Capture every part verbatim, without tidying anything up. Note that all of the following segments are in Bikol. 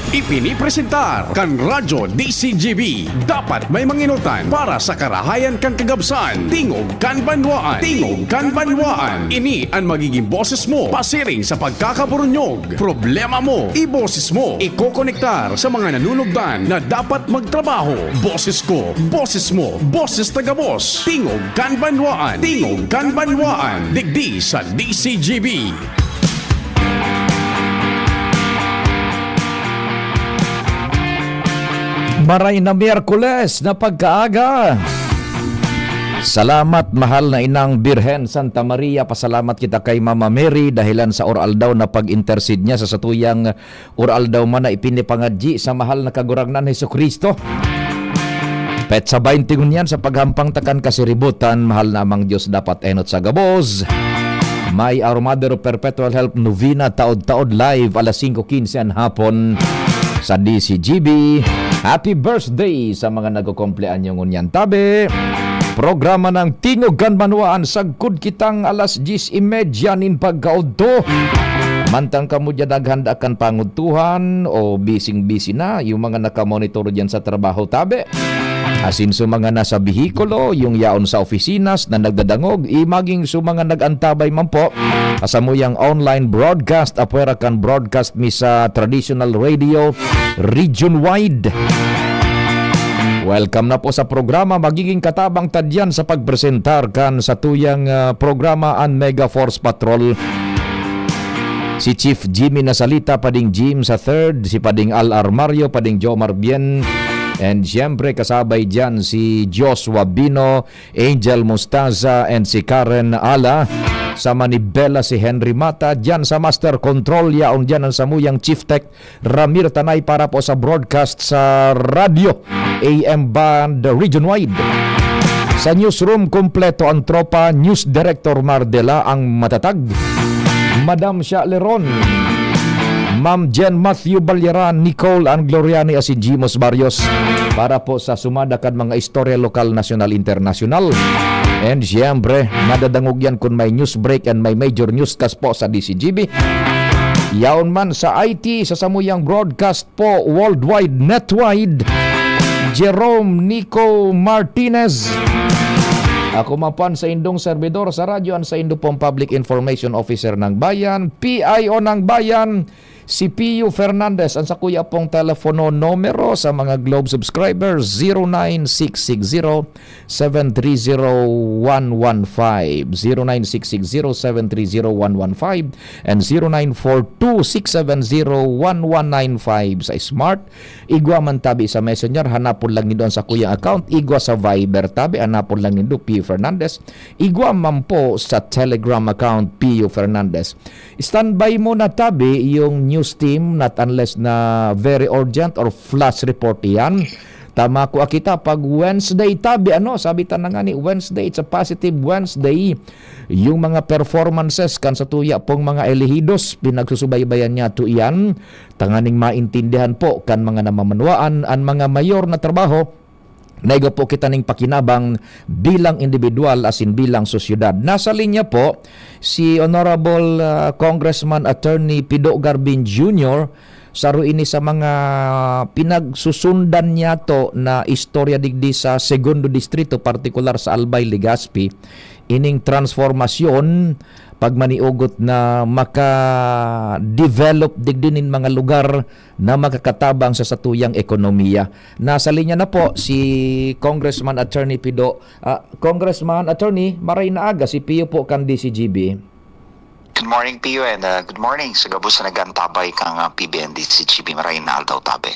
Ipinipresentar kan Radyo D C G B. Dapat may manginutan para sa karahayan kan kagabsan. Tingog kan Banwaan. Tingog kan Banwaan. Ini an magiging boses mo pasiring sa pagkakaburunyog. Problema mo, iboses mo. Ikokonektar sa mga nanunugdan na dapat magtrabaho. Boses ko, boses mo, boses taga-boss. Tingog kan Banwaan. Tingog kan Banwaan. Digdi sa D C G B. Maray na Miyerkules na pagkaaga. Salamat, mahal na Inang Birhen Santa Maria. Pasalamat kita kay Mama Mary dahilan sa oraldaw na pag-intercede niya sa satuyang oraldaw man na ipinipangadyi sa mahal na Kagurangnan Jesu-Cristo. Petsa baynte ngunyan sa paghampang ta kan kasiributan, mahal na Amang Diyos dapat enot sa gabos. May Our Mother of Perpetual Help Novena, taod-taod live, alas singko quince an hapon sa D C G B. Happy birthday sa mga nagkukumpleanyo ngunyan, tabi. Programa ng Tingog kan Banwaan, sagkod kitang alas diyes y media nin pagkaudto. Mantang kamo dyan naghanda kan pangudtuhan o bising-bisi na, yung mga nakamonitor dyan sa trabaho, tabi. Asin sa mga nasa behikulo, yung yaon sa opisina na nagdadangog, i maging sa mga nag-antabay man po, sa samuyang online broadcast, apwera kan broadcast mi sa traditional radio, region-wide. Welcome na po sa programa. Magiging katabang ta diyan sa pagpresentar kan satuyang, ah, programa, an Mega Force Patrol. Si Chief Jimmy Nasalita, Pading Jim sa third, si Pading Al Armario, Pading Jomar Bien, and siyempre kasabay diyan si Joshua Bino, Angel Mostaza, and si Karen Ala. Sa manibela si Henry Mata, diyan sa Master Control, yaon diyan ang samuyang Chief Tech, Ramir Tanay, para po sa broadcast sa radyo, A M band, region-wide. Sa newsroom, kompleto ang tropa. News Director Mardela ang matatag. Madam Sha Leron, Ma'am Jen Matthew Balyaran, Nicole Ann Gloriani, asin Jimos Barrios, para po sa sumada kan mga istorya lokal, nasyonal, internasyonal. And siyempre, madadangog yan kun may news break and may major newscast po sa D C G B. Yaon man sa I T, sa samuyang broadcast po, worldwide, netwide, Jerome Nico Martinez. Ako man po an saindong serbidor sa radyo, an saindo pong Public Information Officer ng Bayan, P I O ng Bayan, si Pio Fernandez. An sakuya pong telepono numero sa mga Globe subscribers, zero nine six six zero, seven three zero one one five, zero nine six six zero seven three zero one one five, and zero nine four two six seven zero one one nine five sa Smart. Igwa man tabi sa Messenger, hanapon lang nindo an sakuyang account. Igwa sa Viber tabi, hanapon lang nindo Pio Fernandez. Igwa man po sa Telegram account, Pio Fernandez. Standby muna tabi yung news team, not unless na very urgent or flash report iyan. Tama ko, ah, kita pag Wednesday tabi, ano, sabi ta na nga ni Wednesday, it's a positive Wednesday. Yung mga performances kan satuya pong mga elehidos, pinagsusubaybayan niya to iyan. Tanganing maintindihan po kan mga namamanwaan an mga mayor na trabaho na igwa po kita ning pakinabang bilang individual asin bilang sosyedad. Nasa linya po si Honorable, ah, Congressman Attorney Pido Garbin Junior, saro ini sa mga pinagsusundan niyato na istorya digdi sa Segundo Distrito, partikular sa Albay, Legazpi, ining transformasyon, pagmaniugot na maka-develop digdi nin mga lugar na makakatabang sa satuyang ekonomiya. Nasa linya na po si Congressman Attorney Pido. Ah, Congressman Attorney, maray na aga, si Pio po kan D C G B. Good morning, Pio, and, uh, good morning sa gabos na nag-antabay kang, uh, P B N D C G B. Maray na aldaw, tabi.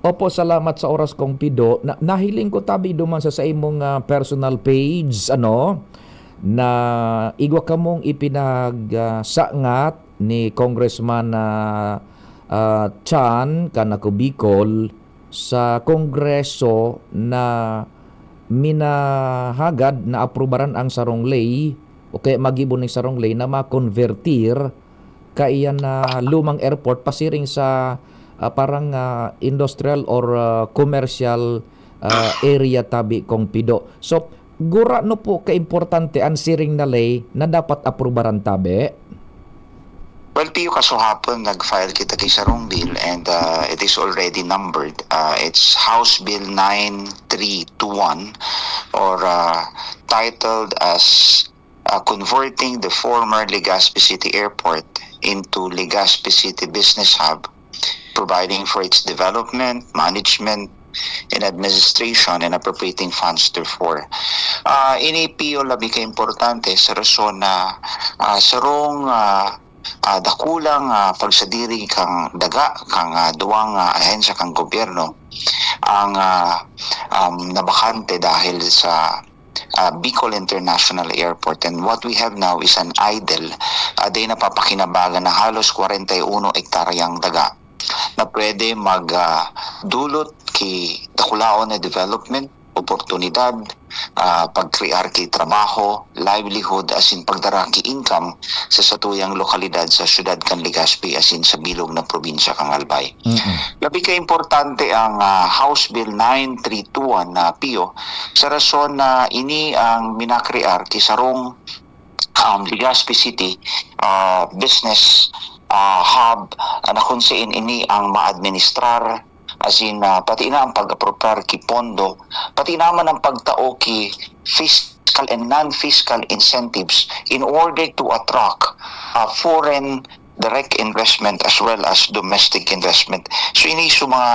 Opo, salamat sa oras kong Pido. Na, nahiling ko tabi duman sa, sa imong, ah, personal page, ano, na igwa kamong ipinag, ah, sangat ni Congressman, ah, ah, Chan kan Ako Bicol sa Kongreso na minahagad na aprubaran ang sarong ley o kaya magibo ning sarong ley na makonvertir kaiyan na lumang airport pasiring sa, ah, parang, ah, industrial or, ah, commercial, ah, area tabi kong Pido. So, gurano po kaimportante an siring na ley na dapat aprubaran tabi? Well, Pio, kasuhapon nag-file kita ki sarong bill and, ah, it is already numbered. Ah, it's House Bill nine three two one or, ah, titled as, ah, Converting the Former Legazpi City Airport into Legazpi City Business Hub, Providing for Its Development, Management, and Administration and Appropriating Funds Therefor. Ah, ini, Pio, labi ka importante sa rason na, ah, sarong, ah, ah, dakulang, ah, pagsadiri kan daga kan, ah, duwang, ah, ahensya kan gobyerno ang, ah, um, nabakante dahil sa, ah, Bicol International Airport. And what we have now is an idle, ah, dai napapakinabangan na halos kwarenta y uno ektaryang daga na pwede mag, ah, dulot ki dakulaon na development, oportunidad, ah, pagkrear ki trabaho, livelihood, asin pagdara ki income sa satuyang lokalidad sa siyudad kan Legazpi asin sa bilog na probinsya kan Albay. Mm-mm. Labi ka importante ang, ah, House Bill nine three two one na, Pio, sa rason na ini ang minakrear ki sarong, um, Legazpi City, ah, business, ah, hub, ah, na kung saan ini ang maadministrar, asin, ah, pati na ang pag-apropiar ki pondo, pati naman ang pagtao ki fiscal and non-fiscal incentives in order to attract, ah, foreign direct investment as well as domestic investment. So, ini sa mga,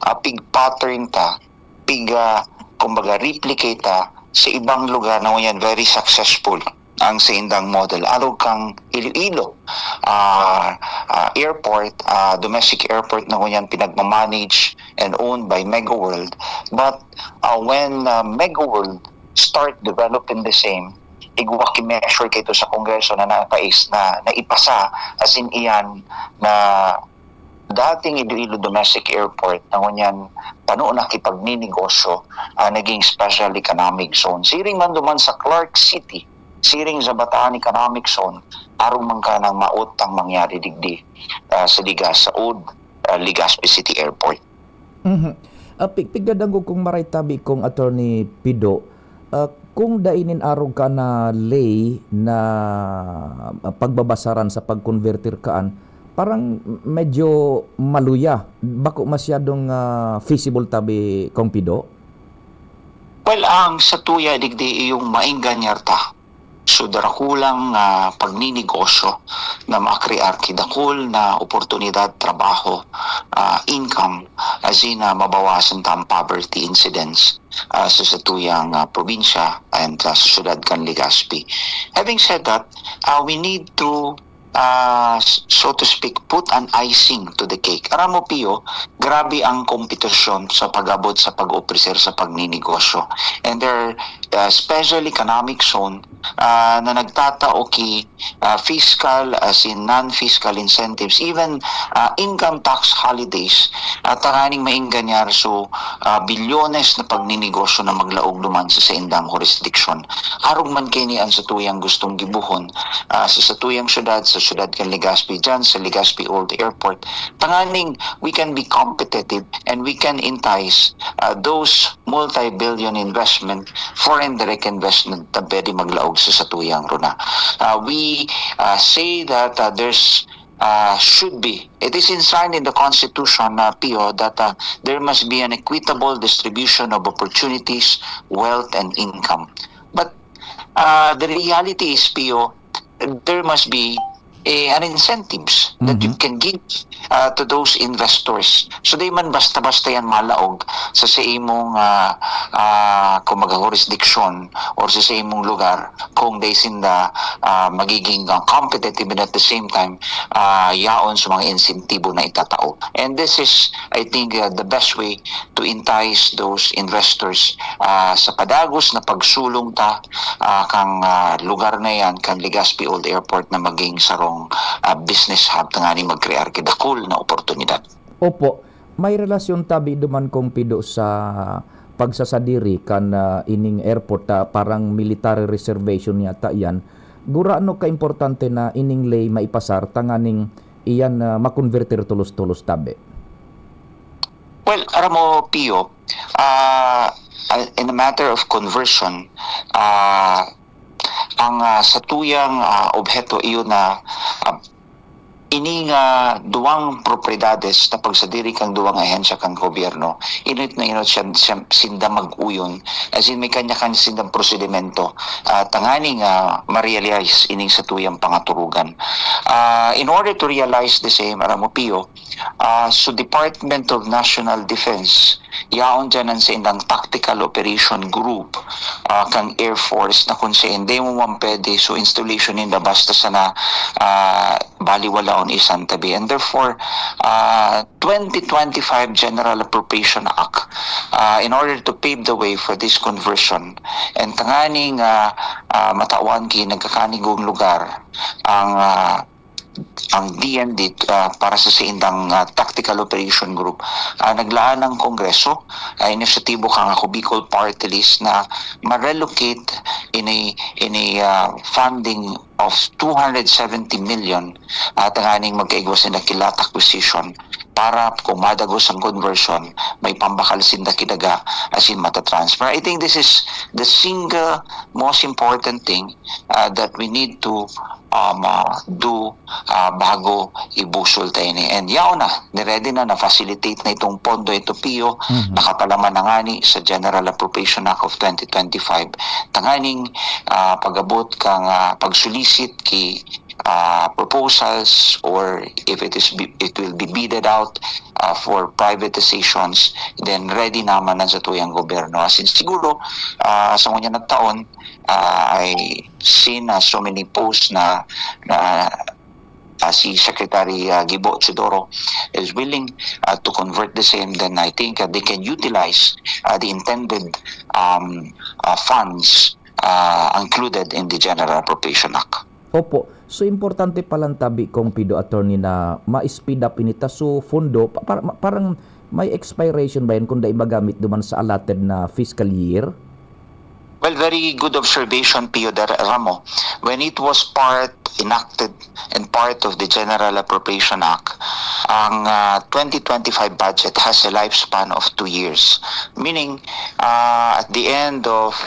ah, pig-pattern ta, pig, ah, kumbaga, replicate ta sa ibang lugar na ngunyan very successful ang saindang model. Arog kang Iloilo, ah, ah, airport, ah, domestic airport na ngunyan pinagmamanage and owned by Mega World. But, ah, when, ah, Mega World start developing the same, igwa ki measure kaito sa Kongreso na napais na naipasa, asin iyan na dating Iloilo Domestic Airport na ngunyan pano na ki pagninegosyo, ah, naging special economic zone. Siring man duman sa Clark City, siring sa Bataan Economic Zone, arog man kanang maot ang mangyari digdi, ah, sa Ligas, sa old, ah, Legazpi City Airport. Mhm. Ah, pig-, pigdadangog kong maray tabi kong Attorney Pido, ah, kung dai nin arog ka na ley na, ah, pagbabasaran sa pag-converter kaan, parang medyo maluya. Bako masyadong, ah, feasible tabi kong Pido? Well, ang satuya digdi iyong maenganyar ta. So, darakulang, ah, pagninegosyo na makrear ki dakul na oportunidad, trabaho, ah, income, asin na mabawasan ta ang poverty incidence, ah, sa satuyang, ah, probinsya and, ah, sa syudad kan Legazpi. Having said that, ah, we need to, ah, s-, so to speak, put an icing to the cake. Aram mo, Pio, grabe ang kompetisyon sa pag-abot sa pag-opreser sa pagninegosyo. And there are, ah, special economic zone, ah, na nagtatao ki, ah, fiscal, asin non-fiscal incentives, even, ah, income tax holidays, at tanganing maenganyar so, ah, bilyones na pagninegosyo na maglaog duman sa saindang jurisdiction. Arog man kaini ang satuyang gustong gibohon, ah, sa satuyang syudad, sa syudad kan Legazpi, dyan sa Legazpi Old Airport, tanganing we can be competitive and we can entice, ah, those multi-billion investment, foreign direct investment na pwede maglaog sa satuyang runa. Ah, we, ah, say that, ah, there's, ah, should be, it is enshrined in the Constitution, ah, Pio, that, ah, there must be an equitable distribution of opportunities, wealth, and income. But, ah, the reality is, Pio, there must be, eh, an incentives that you Mhm. can give, ah, to those investors. So, di man basta-basta yan malaog sa, sa imong, ah, ah, kumbaga, jurisdiction or sa, sa imong lugar kung di sinda, ah, magiging, ah, competitive and at the same time, ah, yaon sa mga insentibo na itatao. And this is, I think, ah, the best way to entice those investors, ah, sa padagos na pagsulong ta, ah, kang, ah, lugar na yan, kan Legazpi Old Airport na maging sarong, ah, business hub tanganing magkrear ki dakul na oportunidad. Opo. May relasyon tabi duman kong Pido sa pagsasadiri kan, ah, ining airport, ah, parang military reservation yata yan. Gurano kaimportante na ining ley maipasar tanganing iyan, ah, makonbertir tolos-tolos tabi? Well, aram mo, Pio, ah, in a matter of conversion, ah, ang, ah, satuyang, ah, obheto iyo na, ah, Ini nga duwang propiedades na pagsadiri kan duwang ahensya kan gobyerno, inot na inot siya, siya, sinda mag-uyon, as in, may kanya-kanya sindang prosedimento, ah, tanganing, ah, ma-realize ining satuyang pangaturugan. Ah, in order to realize the same, aram mo, Pio, ah, so Department of National Defense, yaon dyan ang saindang tactical operation group, ah, kang Air Force na kung sain, di mo man pwede, so installation ninda basta sana, ah, baliwalaon isan tabi. And therefore, ah, twenty twenty-five General Appropriation Act, ah, in order to pave the way for this conversion, and tanganing, ah, ah, matawan ki nagkakanigong lugar ang, ah, ang D N D, ah, para sa saindang, ah, tactical operation group, ah, naglaan ang Kongreso, ah, inisyatibo kan Ako Bicol Party List na ma-relocate ini, ini, ah, funding of two hundred seventy million, ah, tanganing magkaigwa sinda ki lot acquisition para kung madagos ang conversion, may pambakal sinda ki daga, as in, mata-transfer. I think this is the single most important thing, ah, that we need to, um, ah, do, ah, bago ibusol ta ini. And yaon na, ni-ready na, na-facilitate na itong pondo, ito, Pio, Mhm. nakapalaman na ngani sa General Appropriation Act of twenty twenty-five. Tanganing, ah, pag-abot kan, ah, pag-solicit ki, ah, proposals, or if it is bi-, it will be bidded out, ah, for privatizations, then ready naman ang satuyang gobyerno. As in, siguro, ah, sa ngunyan na taon, ah, I seen, ah, so many posts na, na, ah, si Secretary, ah, Gibo Teodoro is willing, ah, to convert the same, then I think, ah, they can utilize, ah, the intended, um, ah, funds, ah, included in the General Appropriation Act. Opo. So, importante palan tabi, Kong Pido, attorney, na ma-speed up ini ta. So, pondo, pa-, par-, ma-, parang may expiration ba yan kung dai magamit duman sa allotted na fiscal year? Well, very good observation, Pio de Ramo. When it was part enacted and part of the General Appropriation Act, ang, ah, twenty twenty-five budget has a lifespan of two years. Meaning, ah, at the end of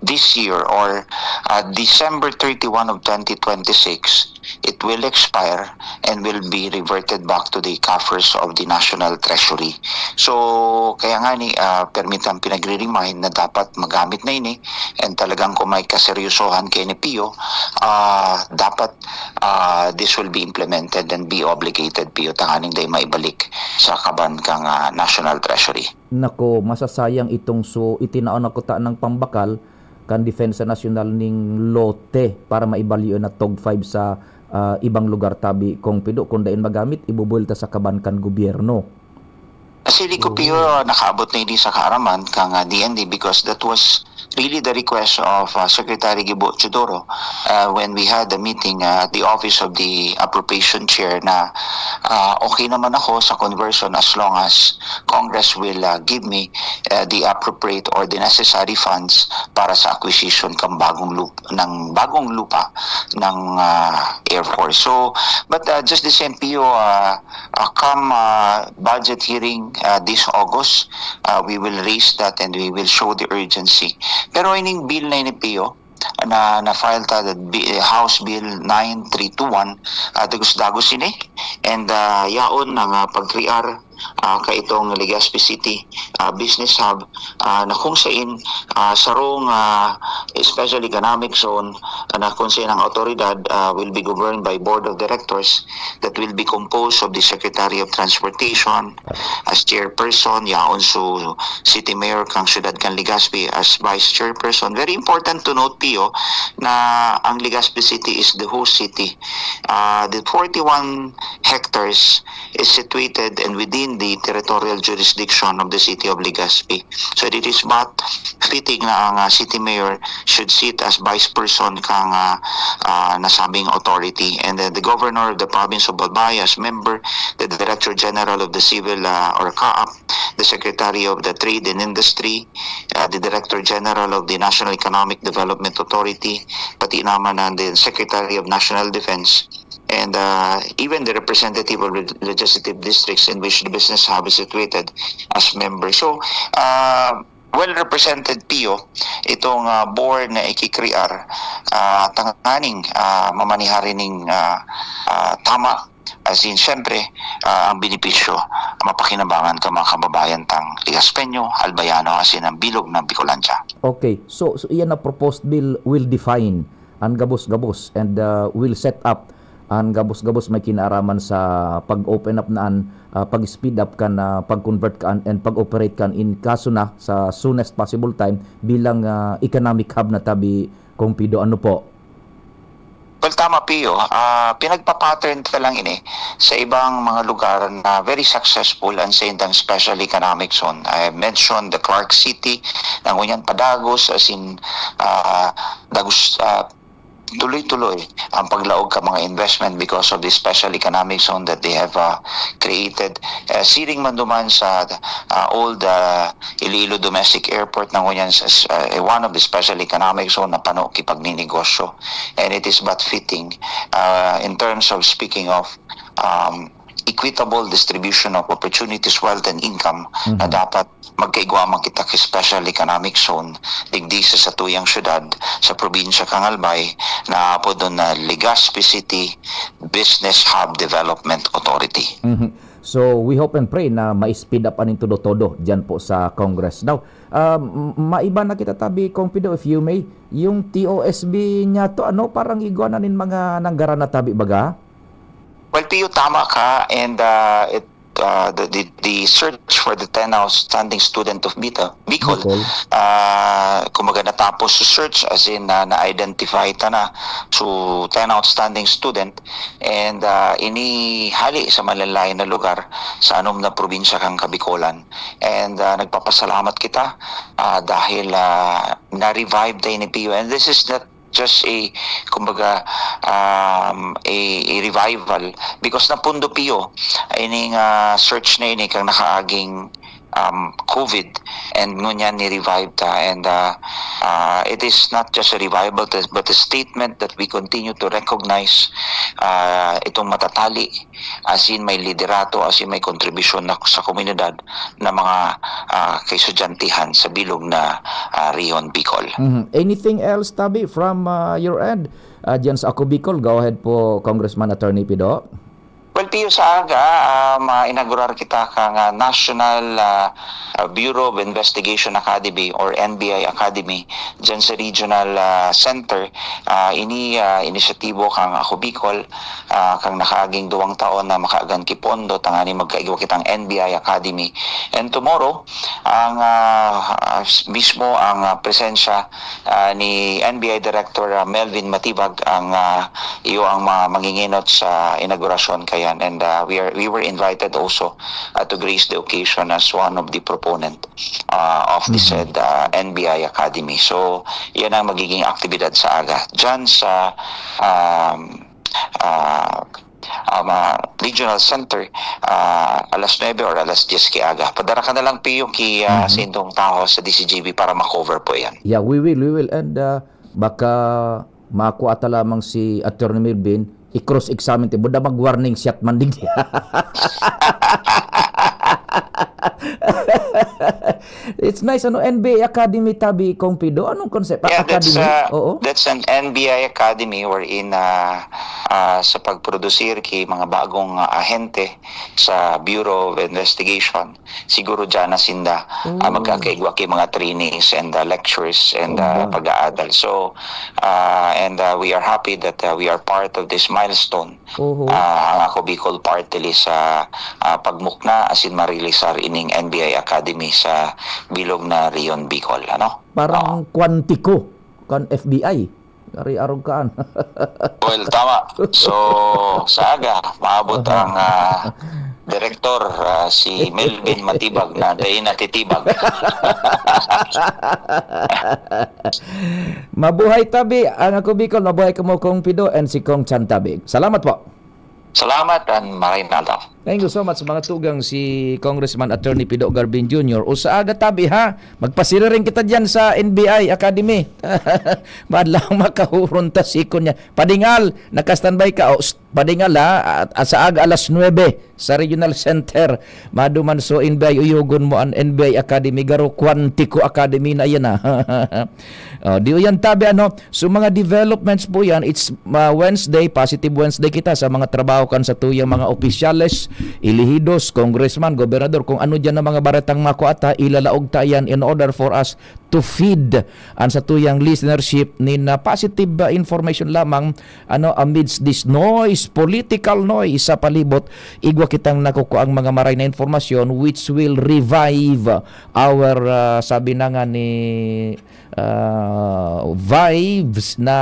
this year, or, ah, December thirty-one of twenty twenty-six, it will expire and will be reverted back to the coffers of the National Treasury. So, kaya ngani, ah, permi tang pinagre-remind na dapat magamit na ini, and talagang kung may kaseryosohan ki ini, Pio, ah, dapat, ah, this will be implemented and be obligated, Pio, tanganing dai maibalik sa kaban kan, ah, National Treasury. Nako, masasayang itong, so, itinaon na kuta ng pambakal kan Depensa Nasyonal ning lote para maibalyo na TOG five sa, ah, ibang lugar tabi, Kong Pido, kung dai magamit, ibubuwelta sa kaban kan gobyerno. Sa feeling ko, Oo. Pio, nakaabot na ini sa kaaraman kan, ah, D N D, because that was really the request of, ah, Secretary Gibo Teodoro, ah, when we had the meeting, ah, at the office of the appropriation chair na, ah, okay naman ako sa conversion as long as Congress will, ah, give me, ah, the appropriate or the necessary funds para sa acquisition kan bagong lup-, ng bagong lupa ng, ah, Air Force. So, but, ah, just the same, Pio, ah, ah, come, ah, budget hearing, ah, this August, ah, we will raise that and we will show the urgency. Pero ining bill na ini, Pio, na na-file ta, the bi-, House Bill nine three two one, ah, dagos-dagos ini. And, ah, yaon ang, ah, pagkrear, ah, kaitong Legazpi City, ah, Business Hub, ah, na kung sain, ah, sarong, ah, special economic zone, ah, na kung sain ang awtoridad, ah, will be governed by Board of Directors that will be composed of the Secretary of Transportation as chairperson, yaon so City Mayor kan siyudad kan Legazpi as vice chairperson. Very important to note, Pio, na ang Legazpi City is the host city. Ah, the forty-one hectares is situated and within the territorial jurisdiction of the city of Legazpi. So it is but fitting na ang, ah, city mayor should sit as vice person kan, ah, ah, nasabing authority. And then the governor of the province of Albay as member, the director general of the civil, ah, or CAAP, the secretary of the trade and industry, ah, the director general of the National Economic Development Authority, pati naman ang the secretary of national defense, and, ah, even the representative of the legislative districts in which the business hub is situated as member. So, ah, well represented, Pio, itong, ah, board na ikikrear, ah, tanganing, ah, mamanihari ning, ah, ah, tama As in, siyempre, ah, ang benepisyo mapakinabangan kan mga kababayan tang Legaspeño, Albayano, as in, ang bilog na Bicolandia. Okay. So, so iyan na proposed bill will define an gabos-gabos and, ah, will set up an gabos-gabos may kinaaraman sa pag-open up na an, ah, pag-speed up kan, ah, pag-convert kan and pag-operate kan in kaso na sa soonest possible time bilang, ah, economic hub na tabi, Kong Pido. Ano po? Well, tama, Pio. Ah, pinagpa-pattern ta lang ini sa ibang mga lugar na very successful an saindang special economic zone. I mentioned the Clark City, na ngunyan padagos, as in, ah, dagos, ah, tuloy-tuloy ang paglaog ka mga investment because of the special economic zone that they have, ah, created. Ah, siring man duman sa, ah, old, ah, Iloilo Domestic Airport na ngunyan sa, sa, eh, one of the special economic zone na pano ki pagninegosyo. And it is but fitting, ah, in terms of speaking of, um, equitable distribution of opportunities, wealth, and income na Mhm. dapat magkaigwa man kita ki special economic zone digdi sa satuyang syudad, sa probinsya kan Albay, na apod na Legazpi City Business Hub Development Authority. Mhm. So, we hope and pray na ma-speed up aning todo-todo diyan po sa Congress. Now, um, maiba na kita tabi, Kong Pido, if you may, yung T O S B niya to, ano, parang igwa na nin mga nanggara na tabi, baga? Well, Pio, tama ka, and, ah, it, ah, the, the, the search for the ten outstanding student of Bita-, Bicol, Bicol. Ah, kumbaga, natapos sa search, as in, na, na-identify ta na. So, ten outstanding student, and, ah, ini hali sa malalayo na lugar sa anom na probinsya kan Kabicolan. And, ah, nagpapasalamat kita, ah, dahil, ah, na-revive ta ini, Pio. And this is not just a, kumbaga, um, a, a revival. Because napundo, Pio, ining, ah, search na ini kan nakaaging, um, COVID, and ngunyan ni-revive ta. And, ah, ah, it is not just a revival, but a statement that we continue to recognize, ah, itong matatali, as in may liderato, as in may kontribusyon na sa komunidad na mga, ah, kaestudyantehon sa bilog na, ah, rehyon Bicol. Mhm. Anything else, tabi, from, ah, your end? Ah, diyan sa Ako Bicol, go ahead po, Congressman Attorney Pido. Well, Pio, sa aga, ah, ma-inaugurar kita kang, ah, National, ah, ah, Bureau of Investigation Academy or N B I Academy diyan sa Regional, ah, Center. Ah, ini, ah, inisyatibo kang Ako Bicol, ah, kang nakaaging duwang taon na makaagan ki pondo, tangani magkaigwa kitang N B I Academy. And tomorrow, ang, ah, ah, mismo ang, ah, presensya, ah, ni N B I Director, ah, Melvin Matibag ang, ah, iyo ang ma-, mangingenot sa inaugurasyon kayan. And, ah, we are, we were invited also, ah, to grace the occasion as one of the proponent, ah, of the Mhm. said, ah, N B I Academy. So, yan ang magiging aktibidad sa aga. Diyan sa, um, ah, ah, ma-, Regional Center, ah, alas nuebe or alas dyes ki aga. Padara ka na lang, Pio, ki, ah, Mhm. sa indong tawo sa D C G B para ma-cover po yan. Yeah, we will, we will. And, ah, baka makua ta lamang si Attorney Melvin, i-cross-examine ta. Buda mag-warning shot man digdi. It's nice, ano, N B I Academy tabi, Kong Pido. Anong concept? Yeah, that's, Academy? uh, Oo. That's an N B I Academy wherein, uh, uh, sa pagprodusir ki mga bagong, uh, ahente sa Bureau of Investigation, siguro diyan na sinda, uh, Oh. magkakaigwa ki mga trainees and, uh, lectures and, uh, Aba. pag-aadal. So, uh, and, uh, we are happy that, uh, we are part of this milestone. Oho. Ah, ang Ako Bicol Party List sa, ah, pagmukna asin marilisar ining N B I Academy sa bilog na Rion, Bicol, ano? Parang Oo. Quantico kan F B I. Ari arog kaan. Well, tama. So, sa aga, maabot Aha. ang, ah, direktor, ah, si Melvin Matibag na dai natitibag. Mabuhay tabi ang Ako Bicol, mabuhay kamo, Kong Pido and si Kong Chan tabi. Salamat po. Salamat and maray na aldaw. Thank you so much, mga tugang, si Congressman Attorney Pido Garbin Junior. O sa aga tabi, ha, magpasiriring kita diyan sa N B I Academy. Madlang makahuron ta siko niya. Padingal, naka-standby ka. O, st- Padingal, ha, at, at sa aga alas nuebe sa Regional Center, maduman so N B I, uyogon mo an N B I Academy, garo Quantico Academy na yan, ha. Oh, di yan tabi, ano, so mga developments po yan, it's uh, Wednesday, positive Wednesday kita sa mga trabaho kan sa tuyang mga opisyales, elehidos, congressman, gobernador, kung ano dyan na mga baretang makuha ta, ilalaog ta yan in order for us to feed an satuyang listenership nin, ah, positive, ah, information lamang, ano, amidst this noise, political noise sa palibot, igwa kitang nakukuang mga maray na informasyon which will revive our, ah, sabi na nga ni, ah, vibes na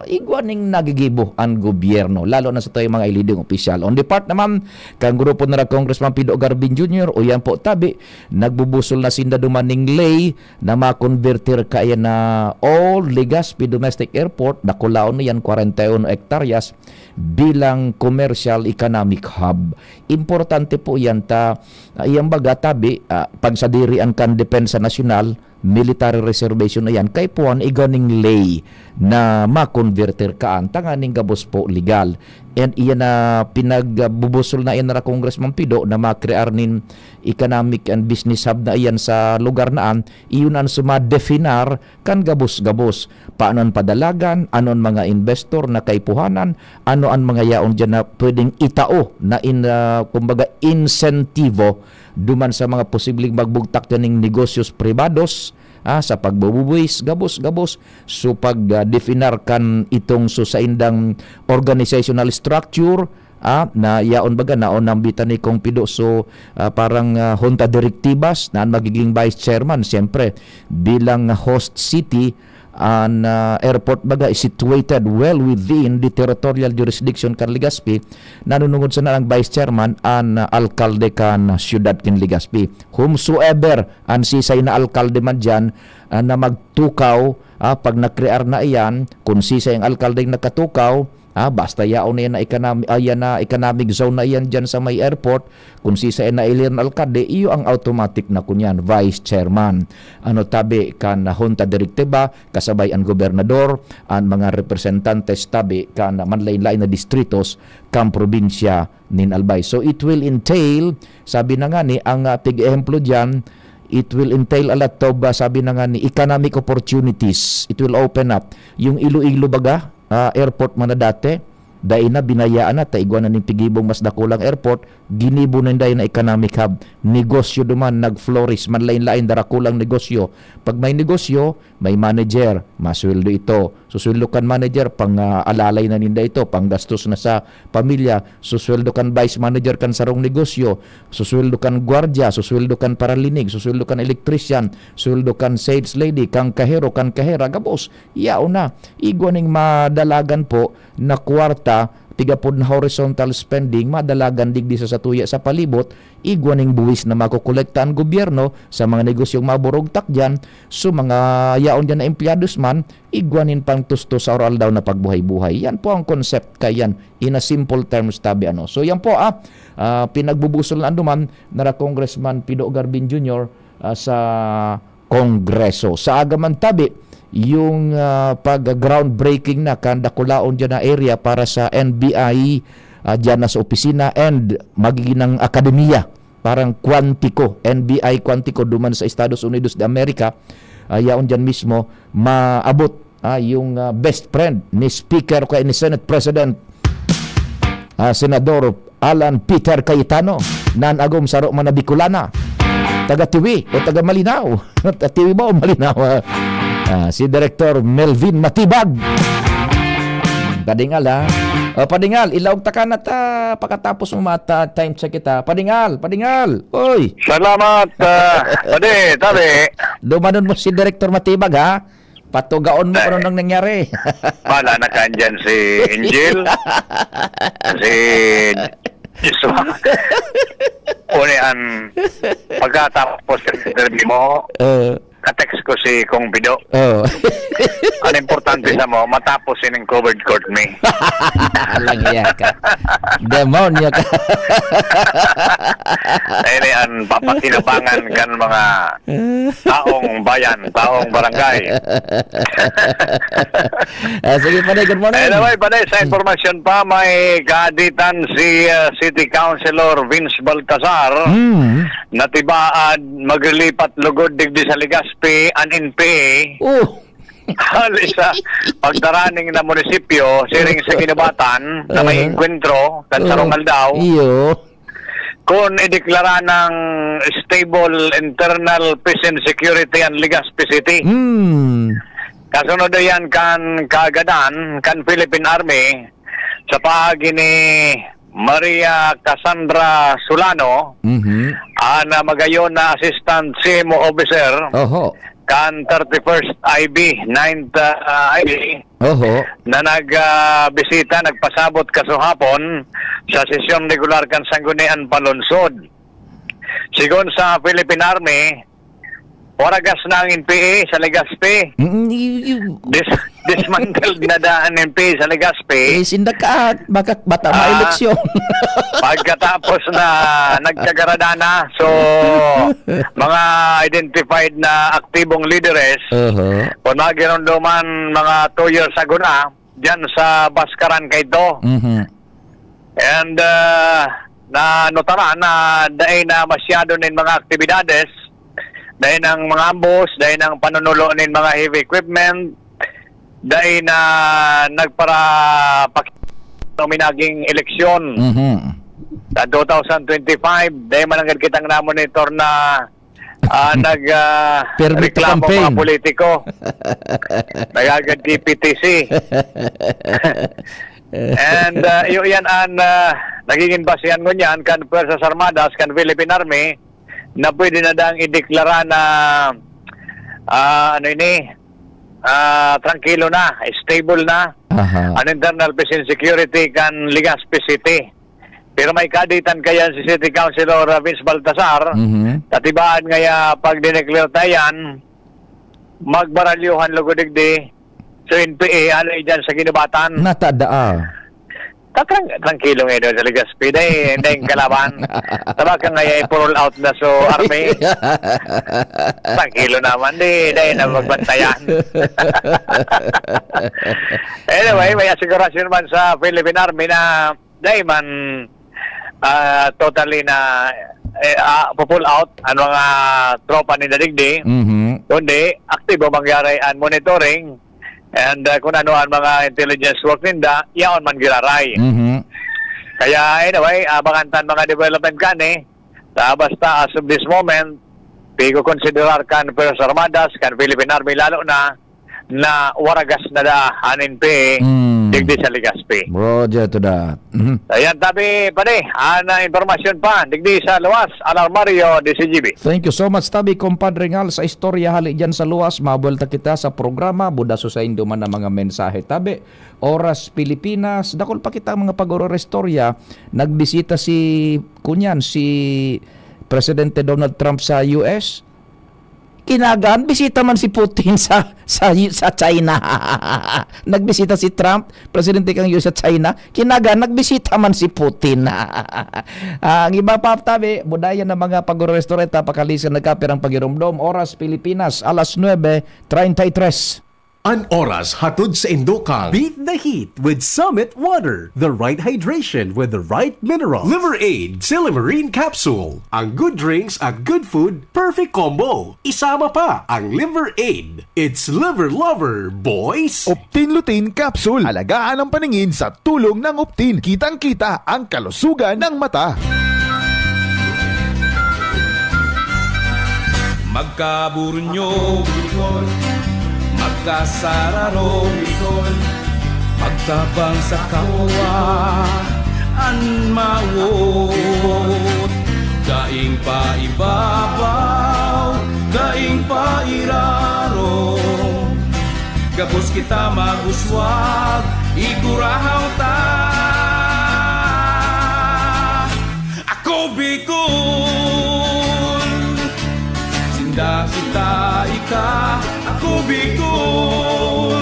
igwa ning nagigibo an gobyerno, lalo na sa tuyang mga leading opisyal. On the part naman kan grupo na Congressman Pido Garbin Junior, o yan po tabi, nagbubusol na sinda duman ning lay na makonbertir kaya na Old Legazpi Domestic Airport, dakulaon na yan, kwarenta y uno hektaryas, bilang commercial economic hub. Importante po yan ta, ah, iyang baga tabi, ah, pagsadirian kan Depensa Nasyonal, military reservation na yan, kaipuhan iganing lay na makonbertir kaan, tanganing gabos po legal. And iyan na pinagbubusol na iyan na Congressman Pido na makrear nin economic and business hub na iyan sa lugar na an, iyon an sumadefinar kan gabos-gabos. Paano an padalagan, ano an mga investor na kaipuhanan, ano an mga yaon dyan na pwedeng itao na in, ah, kumbaga, insentibo duman sa mga posibleng magbugtak kaning negosyo pribados, ah, sa pagbubuwis, gabos-gabos. So, pag, ah, definar kan itong so saindang organizational structure, ah, na yaon baga, naon nambitan ni Kong Pido. So, ah, parang, ah, Junta Directivas na ang magiging vice chairman, siyempre, bilang host city, an, ah, airport baga is situated well within the territorial jurisdiction kan Legazpi. Nanunungod sana ang vice chairman, an, ah, alkalde kan siyudad kin Legazpi. Whomsoever an sisay na alkalde man diyan, ah, na magtukaw, ah, pag nakrear na iyan, kung sisay ang alkalde nakatukaw, ah, basta yaon na yan na economy, ah, yan na economic zone na iyan diyan sa may airport, kung sisay na ilir na alkalde, iyo ang automatic na kunyan, vice chairman. Ano tabi kan Junta Directiva, kasabay an gobernador, an mga representantes tabi kan manlain-lain na distritos kan probinsya nin Albay. So it will entail, sabi na nga ni, ang, ah, pig-ehemplo diyan, it will entail a lot of, ah, sabi na nga ni, economic opportunities. It will open up. Yung Iloilo baga, ah, airport man na dati, dai na, binayaan na, ta igwa na ning pigibong mas dakulang airport, ginibo na yung dai na economic hub. Negosyo duman, nag-flourish, manlain-lain, darakulang negosyo. Pag may negosyo, may manager, masweldo ito. Susweldo kan manager, pang, ah, alalay na ninda ito, panggastos na sa pamilya. Susweldo kan vice manager kan sarong negosyo, susweldo kan gwardya, susweldo kan paralinig, susweldo kan electrician, sweldo kan sales lady, kan kahero, kan kahera, gabos. Yaon na. Igwa ning madalagan po na kwarta, tigapod na horizontal spending, madalagan digdi sa satuya sa palibot, igwa ning buwis na makokolekta ang gobyerno sa mga negosyong maburugtak diyan, so mga yaon diyan na empleyados man, igwa nin pangtustos sa aroaldaw na pagbuhay-buhay. Yan po ang concept kayan, in a simple terms, tabi ano. So yan po, ah, ah, pinagbubusol na anduman nara Congressman Pido Garbin Junior, ah, sa Kongreso. Sa aga man tabi, yung, ah, pag-groundbreaking na kan dakulaon dyan na area para sa N B I, ah, dyan na sa opisina and magiging ng akademiya, parang Quantico, N B I Quantico, duman sa Estados Unidos de America, ah, yaon dyan mismo, maabot, ah, yung, ah, best friend ni Speaker o kaya ni Senate President, ah, Senador Alan Peter Cayetano, nan agom saro man na Bicolana, taga Tiwi o taga Malinao. Tiwi ba o Malinao? Ah, si Director Melvin Matibag. Padingal, ha? O, Padingal, ilaog ta ka na ta, pakatapos mo mata, time check kita. Padingal, Padingal, oy! Salamat, ah, padi, tabi. Dumanon mo si Director Matibag, ha? Patugaon mo Ay. kung anong nangyari. Bala na ka andyan si Angel. Si Joshua. Uni an pagkatapos sa interview mo, Eh, ka-text ko si Kong Pido. Oh. Ang importante sa mo, matapos ining covered court mi. Alang iya ka. Demonyo ka. Ini ang papakinabangan kan mga taong bayan, taong barangay. Ah, sige, Panay, good morning. Anyway, Panay, sa impormasyon pa, may kaaditan si, ah, City Councilor Vince Baltasar. Mm. Natibaad maglilipat lugod digdi sa Legazpi an N P A. Oh. Hali sa pagdaraning na munisipyo, siring sa Guinobatan, na may Uh-huh. engkwentro, kan sarong Uh-huh. aldaw. Iyo. Kun ideklara ng stable internal peace and security ang Legazpi City. Hmm. Kasunod yan kan kaagadan kan Philippine Army sa paagi ni Maria Cassandra Solano, Mhm. an, ah, magayon na Assistant C M O Officer Oho. kan thirty-first I B, ninth, ah, I B, Oho. na nag, ah, bisita, nagpasabot kasuhapon sa sesyon regular kan Sangguniang Panlungsod. Sigon sa Philippine Army, waragas na ang N P A sa Legazpi. Mm, y-, y-, Dis-, dismantled na daa an N P A sa Legazpi. Eh, sinda ka, baka bata Ah, maeleksyon. pagkatapos na nagkagarada na, so, mga identified na aktibong lideres, Uh-huh. kung magirunduman mga two years ago na, dyan sa Baskaran kaito. Mhm. And, ah, nanotaran na dai na masyado nin mga aktibidades, dai nang mga ambush, dai nang panunulo nin mga heavy equipment, dai na nagparapak-, minaging eleksyon. Mhm. Sa two thousand twenty-five, dai man nanggad kitang namonitor na, ah, nag, ah, Permit to reklamo mga campaign. politiko. Nagagad T P T C. And, ah, iyo yan an, ah, nagiging basehan ngunyan kan Puwersas Armadas, kan Philippine Army, na pwede na dang ideklara na, ah, ano ini, ah, trangkilo na, stable na Aha. an internal peace and security kan Legazpi City. Pero may kaditan kayan si City Councilor, ah, Vince Baltasar, Mhm. katibaan ngaya pag dineklarta yan, magbaralyohan lugod digdi. So, N P A, alay dyan sa Guinobatan. Natada, ah. Tatrang-, trangkilo ngayon sa Legazpi. Dai, dai kalaban. Tama ka nga, eh, parol out na so army. Trangkilo naman, di, dai na magbantayan. Anyway, may asigurasyon man sa Philippine Army na dai man, ah, totally na, eh, ah, pupull out ang mga tropa ni Dadigdi. Mhm. Kundi, aktibo mangyari ang monitoring and, ah, kung ano ang mga intelligence work ninda, yaon man giraray. Mhm. Kaya, anyway, abangan tan mga development kani. Ta, basta as of this moment, pigo konsiderar kan Puwersas Armadas, kan Philippine Army lalo na, na waragas na da an N P A, Mm. digdi sa Legazpi. Roger to that. Mhm. Ayan, tabi, pare, an, ah, impormasyon pa, digdi sa luwas, Alarmario, D C G B. Thank you so much, tabi, Compadre Ngal, sa istorya hali dyan sa luwas. Mabuelta kita sa programa, budaso sa indo man ang mga mensahe, tabi. Oras Pilipinas, dakul pa kita mga pag-ororestorya. Nagbisita si, kunyan, si Presidente Donald Trump sa U S. Kinagan, bisita man si Putin sa, sa, sa China. Nagbisita si Trump, presidente kan U S sa China. Kinagan, nagbisita man si Putin. Ah, ang iba pa, tabi, budayan ng mga pag-ororestorya, pakalisan nagkapirang pagiromdom. Oras Pilipinas, alas nuebe treinta y tres. An oras hatod sa indo kan Beat the Heat with Summit Water. The right hydration with the right mineral. Liver Aid, Silymarin Capsule. Ang good drinks at good food, perfect combo. Isama pa ang Liver Aid. It's Liver Lover, boys! Optin Lutein Capsule. Alagaan ang paningin sa tulong ng Optin. Kitang-kita ang kalusugan ng mata. Magkaburunyo, Bicol. Magkasararo, Bicol. Magtabang sa kapwa, an mawot. Daing paibabaw, daing pairarom. Gabos kita mag-uswag, igurahaw ta. Ako Bicol, sin Sinda kita ika, ako Bicol.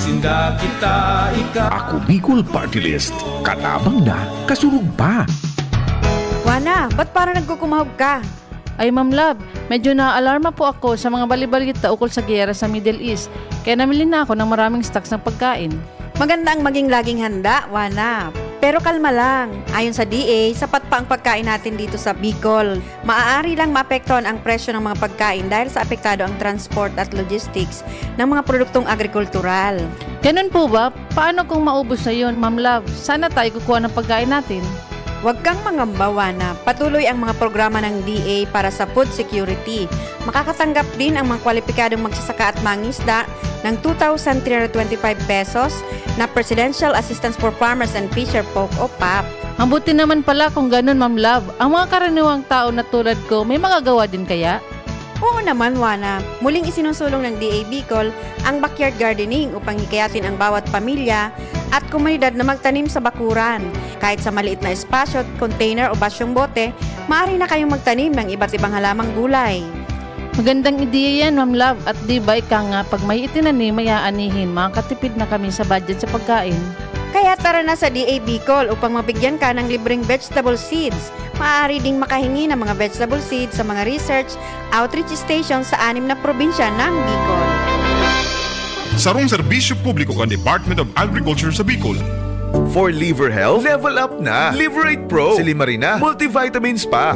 Sinda kita ika. Ako Bicol Party List, katabang na, kasurog pa. Wana, ba't parang nagkukumahog ka? Ay, Ma'am Love, medyo naaalarma po ako sa mga balibalita ukol sa giyera sa Middle East, kaya namili na ako ng maraming stocks ng pagkain. Maganda ang maging laging handa, Wana. Pero kalma lang. Ayon sa D A, sapat pa ang pagkain natin dito sa Bicol. Maaari lang maapektuhan ang presyo ng mga pagkain dahil sa apektado ang transport at logistics ng mga produktong agrikultural. Ganun po ba? Paano kung maubos na yun, Ma'am Love? Saan na tayo kukuha ng pagkain natin? Huwag kang mangamba, Wana. Patuloy ang mga programa ng D A para sa food security. Makakatanggap din ang mga kwalipikadong magsasaka at mangisda ng two thousand three hundred twenty-five pesos na Presidential Assistance for Farmers and Fisher Folk o pap. Mabuti naman pala kung ganun, Ma'am Love. Ang mga karaniwang tao na tulad ko, may magagawa din kaya? Oo naman, Wana. Muling isinusulong ng D A Bicol ang backyard gardening upang hikayatin ang bawat pamilya at komunidad na magtanim sa bakuran. Kahit sa maliit na espasyo, container o basyong bote, maaari na kayong magtanim ng iba't ibang halamang gulay. Magandang ideya yan, Ma'am Love. At di ba ika nga, pag may itinanim, may aanihin, makakatipid na kami sa budget sa pagkain. Kaya tara na sa D A Bicol upang mabigyan ka ng libreng vegetable seeds. Maaari ding makahingi ng mga vegetable seeds sa mga research outreach station sa anim na probinsya ng Bicol. Sarong serbisyo publiko kan Department of Agriculture sa Bicol. For liver health, level up na! Liverate Pro, Silimarina, Multivitamins pa!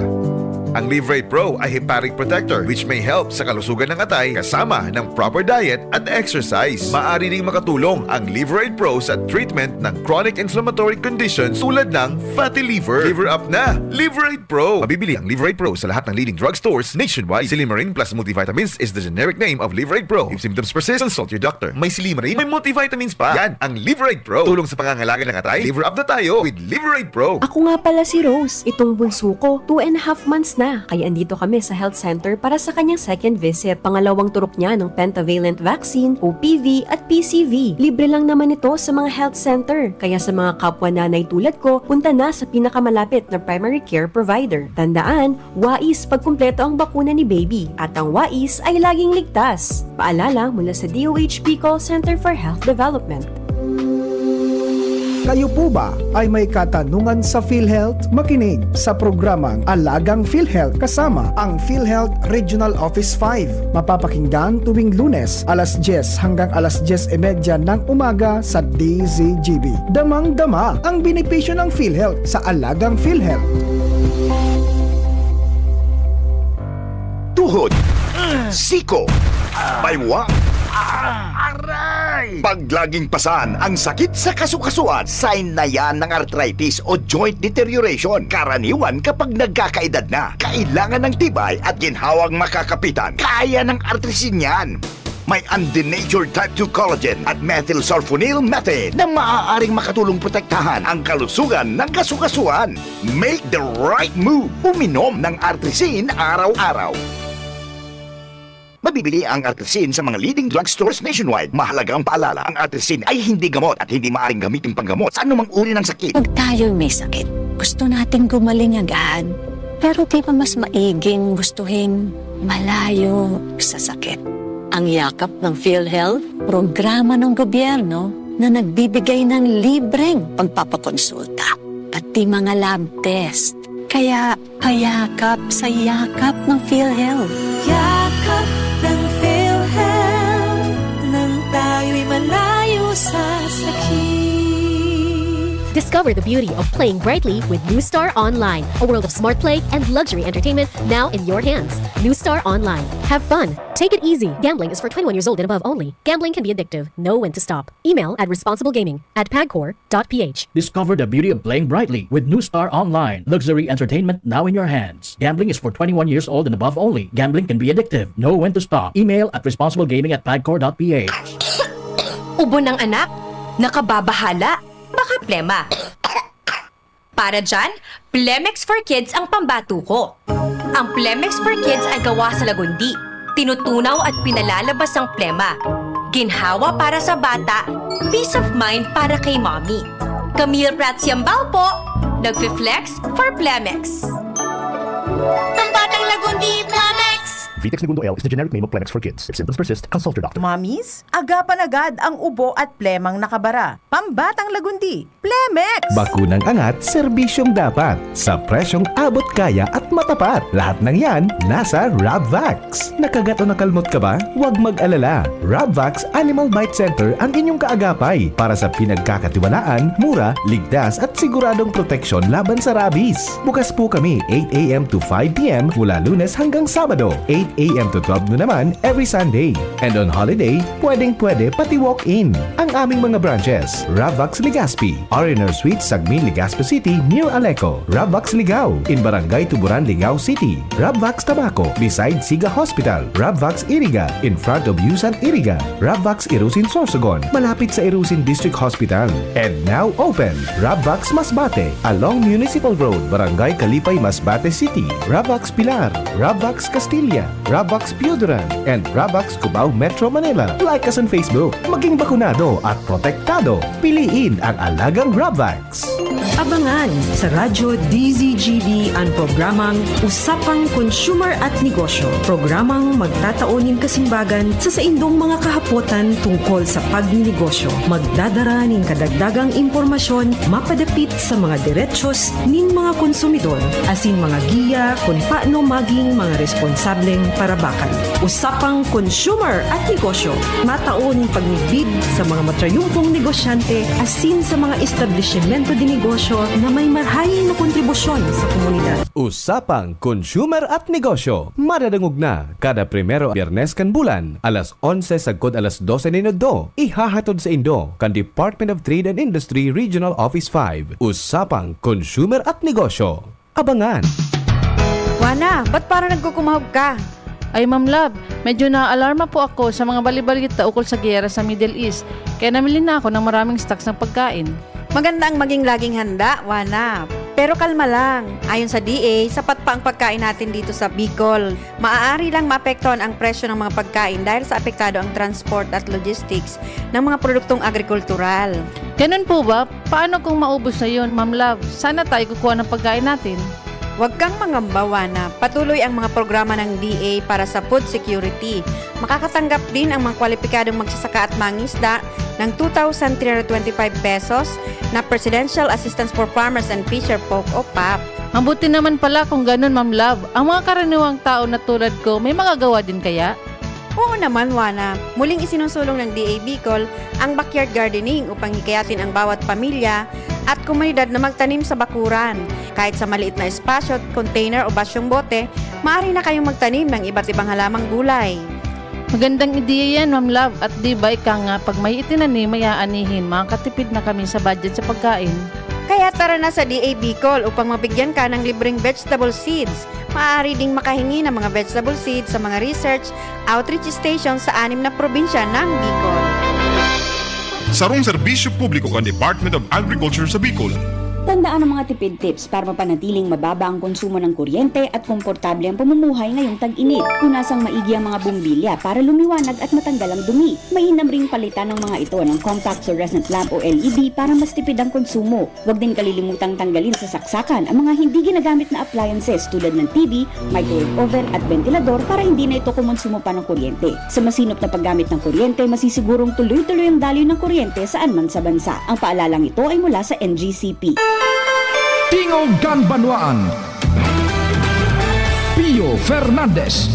Ang Liverate Pro ay hepatic protector which may help sa kalusugan ng atay kasama ng proper diet at exercise. Maaari ding makatulong ang Liverate Pro sa treatment ng chronic inflammatory conditions tulad ng fatty liver. Liver up na! Liverate Pro! Mabibili ang Liverate Pro sa lahat ng leading drugstores nationwide. Silimarin plus multivitamins is the generic name of Liverate Pro. If symptoms persist, consult your doctor. May Silimarin, may multivitamins pa. Yan ang Liverate Pro. Tulong sa pangangalaga ng atay. Liver up na tayo with Liverate Pro. Ako nga pala si Rose. Itong bunso ko, two and a half months na. Kaya andito kami sa health center para sa kanyang second visit. Pangalawang turok niya ng pentavalent vaccine, O P V at P C V. Libre lang naman ito sa mga health center. Kaya sa mga kapwa nanay tulad ko, punta na sa pinakamalapit na primary care provider. Tandaan, wais pagkumpleto ang bakuna ni baby. At ang wais ay laging ligtas. Paalala mula sa D O H Bicol Center for Health Development. Kayo po ba ay may katanungan sa PhilHealth? Makinig sa programang Alagang PhilHealth kasama ang PhilHealth Regional Office five. Mapapakinggan tuwing Lunes, alas dyes hanggang alas dyes y media ng umaga sa D Z G B. Damang-dama ang benepisyo ng PhilHealth sa Alagang PhilHealth. Tuhod, siko, baywa, aray! Pag laging pasan ang sakit sa kasukasuan, sign na yan ng arthritis o joint deterioration. Karaniwan kapag nagkakaedad na, kailangan ng tibay at ginhawang makakapitan. Kaya ng Artrisin yan. May undenatured type two collagen at methylsulfonyl methane na maaaring makatulong protektahan ang kalusugan ng kasukasuan. Make the right move. Uminom ng Artrisin araw-araw. Mabibili ang Artrisin sa mga leading drugstores nationwide. Mahalagang paalala, ang Artrisin ay hindi gamot at hindi maaaring gamitin panggamot sa anumang uri ng sakit. Pag tayo'y may sakit, gusto nating gumaling agad. Pero di ba mas maiging gustuhin malayo sa sakit? Ang yakap ng PhilHealth, programa ng gobyerno na nagbibigay ng libreng pagpapakonsulta, pati mga lab test. Kaya payakap sa yakap ng PhilHealth. Yakap ng PhilHealth, nang tayo'y malayo sa sakit. Discover the beauty of playing brightly with New Star Online, a world of smart play and luxury entertainment now in your hands. New Star Online. Have fun. Take it easy. Gambling is for twenty-one years old and above only. Gambling can be addictive. Know when to stop. Email at responsiblegaming at pagcor dot p h. Discover the beauty of playing brightly with New Star Online. Luxury entertainment now in your hands. Gambling is for twenty-one years old and above only. Gambling can be addictive. Know when to stop. Email at responsiblegaming at pagcor dot p h. Ubo ng anak? Nakababahala? Baka plema. Para dyan, Plemex for Kids ang pambatuko. Ang Plemex for Kids ay gawa sa lagundi. Tinutunaw at pinalalabas ang plema. Ginhawa para sa bata, peace of mind para kay mommy. Camille Prats Yambao po, nagfi-flex for Plemex. Pambatang lagundi, Vitex Negundo L is the generic name of Plemex for kids. If symptoms persist, consult your doctor. Mamis, agapan agad ang ubo at plemang nakabara. Pambatang lagundi, Plemex! Bakunang angat, serbisyong dapat. Sa presyong abot kaya at matapat. Lahat ng yan, nasa Rabvax. Nakagat o nakalmot ka ba? Huwag mag-alala. Rabvax Animal Bite Center ang inyong kaagapay para sa pinagkakatiwalaan, mura, ligtas at siguradong proteksyon laban sa rabies. Bukas po kami eight a m to five p m mula Lunes hanggang Sabado, eight a m to twelve noon naman every Sunday. And on holiday, pwedeng-pwede pati walk-in. Ang aming mga branches, Ravax Legazpi, R and R Suite, Sagmin, Legazpi City, near Aleco, Ravax Ligao, in Barangay Tuburan, Ligao City, Ravax Tabaco, beside Siga Hospital, Ravax Iriga, in front of Yusan Iriga, Ravax Irusin Sorsogon, malapit sa Irusin District Hospital. And now open, Ravax Masbate, along Municipal Road, Barangay Kalipay, Masbate City, Ravax Pilar, Ravax Castilla, Ravax Pioduran, and Ravax Cubao, Metro Manila. Like us on Facebook. Maging bakunado at protektado. Piliin ang alagang Ravax. Abangan sa Radyo D Z G B an programang Usapang Consumer at Negosyo, programang magtatao nin kasimbagan sa saindong mga kahapotan tungkol sa pagninegosyo. Magdadara nin kadagdagang impormasyon mapadapit sa mga derechos nin mga konsumidor, asin mga giya kun paano maging mga responsableng parabakan. Usapang Consumer at Negosyo, matao nin pagmidbid sa mga matrayumpong negosyante asin sa mga establisimento de negosyo na may marhay na kontribusyon sa komunidad. Usapang Consumer at Negosyo, madadangog na kada primero Biyernes kan bulan, alas onse sagkod alas dose nin udto, ihahatod saindo kan Department of Trade and Industry Regional Office five. Usapang Consumer at Negosyo. Abangan! Wana, ba't parang nagkukumahog ka? Ay, Ma'am Love, medyo naaalarma po ako sa mga balibalita ukol sa giyera sa Middle East, kaya namili na ako ng maraming stocks ng pagkain. Maganda ang maging laging handa, Wana. Pero kalma lang. Ayon sa D A, sapat pa ang pagkain natin dito sa Bicol. Maaari lang maapektuhan ang presyo ng mga pagkain dahil sa apektado ang transport at logistics ng mga produktong agrikultural. Ganun po ba? Paano kung maubos na yun, Ma'am Love? Saan na tayo kukuha ng pagkain natin? Huwag kang mangamba, Wana. Patuloy ang mga programa ng D A para sa food security. Makakatanggap din ang mga kwalipikadong magsasaka at mangisda ng two thousand three hundred twenty-five pesos na Presidential Assistance for Farmers and Fisher Folk o pap. Mabuti naman pala kung ganun, Ma'am Love. Ang mga karaniwang tao na tulad ko, may magagawa din kaya? Oo naman, Wana. Muling isinusulong ng D A Bicol ang backyard gardening upang hikayatin ang bawat pamilya at komunidad na magtanim sa bakuran. Kahit sa maliit na espasyo, container o basyong bote, maaari na kayong magtanim ng iba't ibang halamang gulay. Magandang ideya yan, Ma'am Love. At di ba ika nga, pag may itinanim, may aanihin, makakatipid na kami sa budget sa pagkain. Kaya tara na sa D A Bicol upang mabigyan ka ng libreng vegetable seeds. Maaari ding makahingi ng mga vegetable seeds sa mga research outreach station sa anim na probinsya ng Bicol. Sarong serbisyo publiko kan Department of Agriculture sa Bicol. Tandaan ang mga tipid tips para mapanatiling mababa ang konsumo ng kuryente at komportable ang pamumuhay ngayong tag-init. Punasang maigi ang mga bombilya para lumiwanag at matanggal ang dumi. Mainam ring palitan ng mga ito ng compact fluorescent lamp o L E D para mas tipid ang konsumo. Huwag din kalilimutang tanggalin sa saksakan ang mga hindi ginagamit na appliances tulad ng T V, microwave oven at ventilador para hindi na ito kumonsumo pa ng kuryente. Sa masinop na paggamit ng kuryente, masisigurong tuloy-tuloy ang daloy ng kuryente saan man sa bansa. Ang paalalang ito ay mula sa N G C P. Tingog kan Banwaan, Pio Fernandez.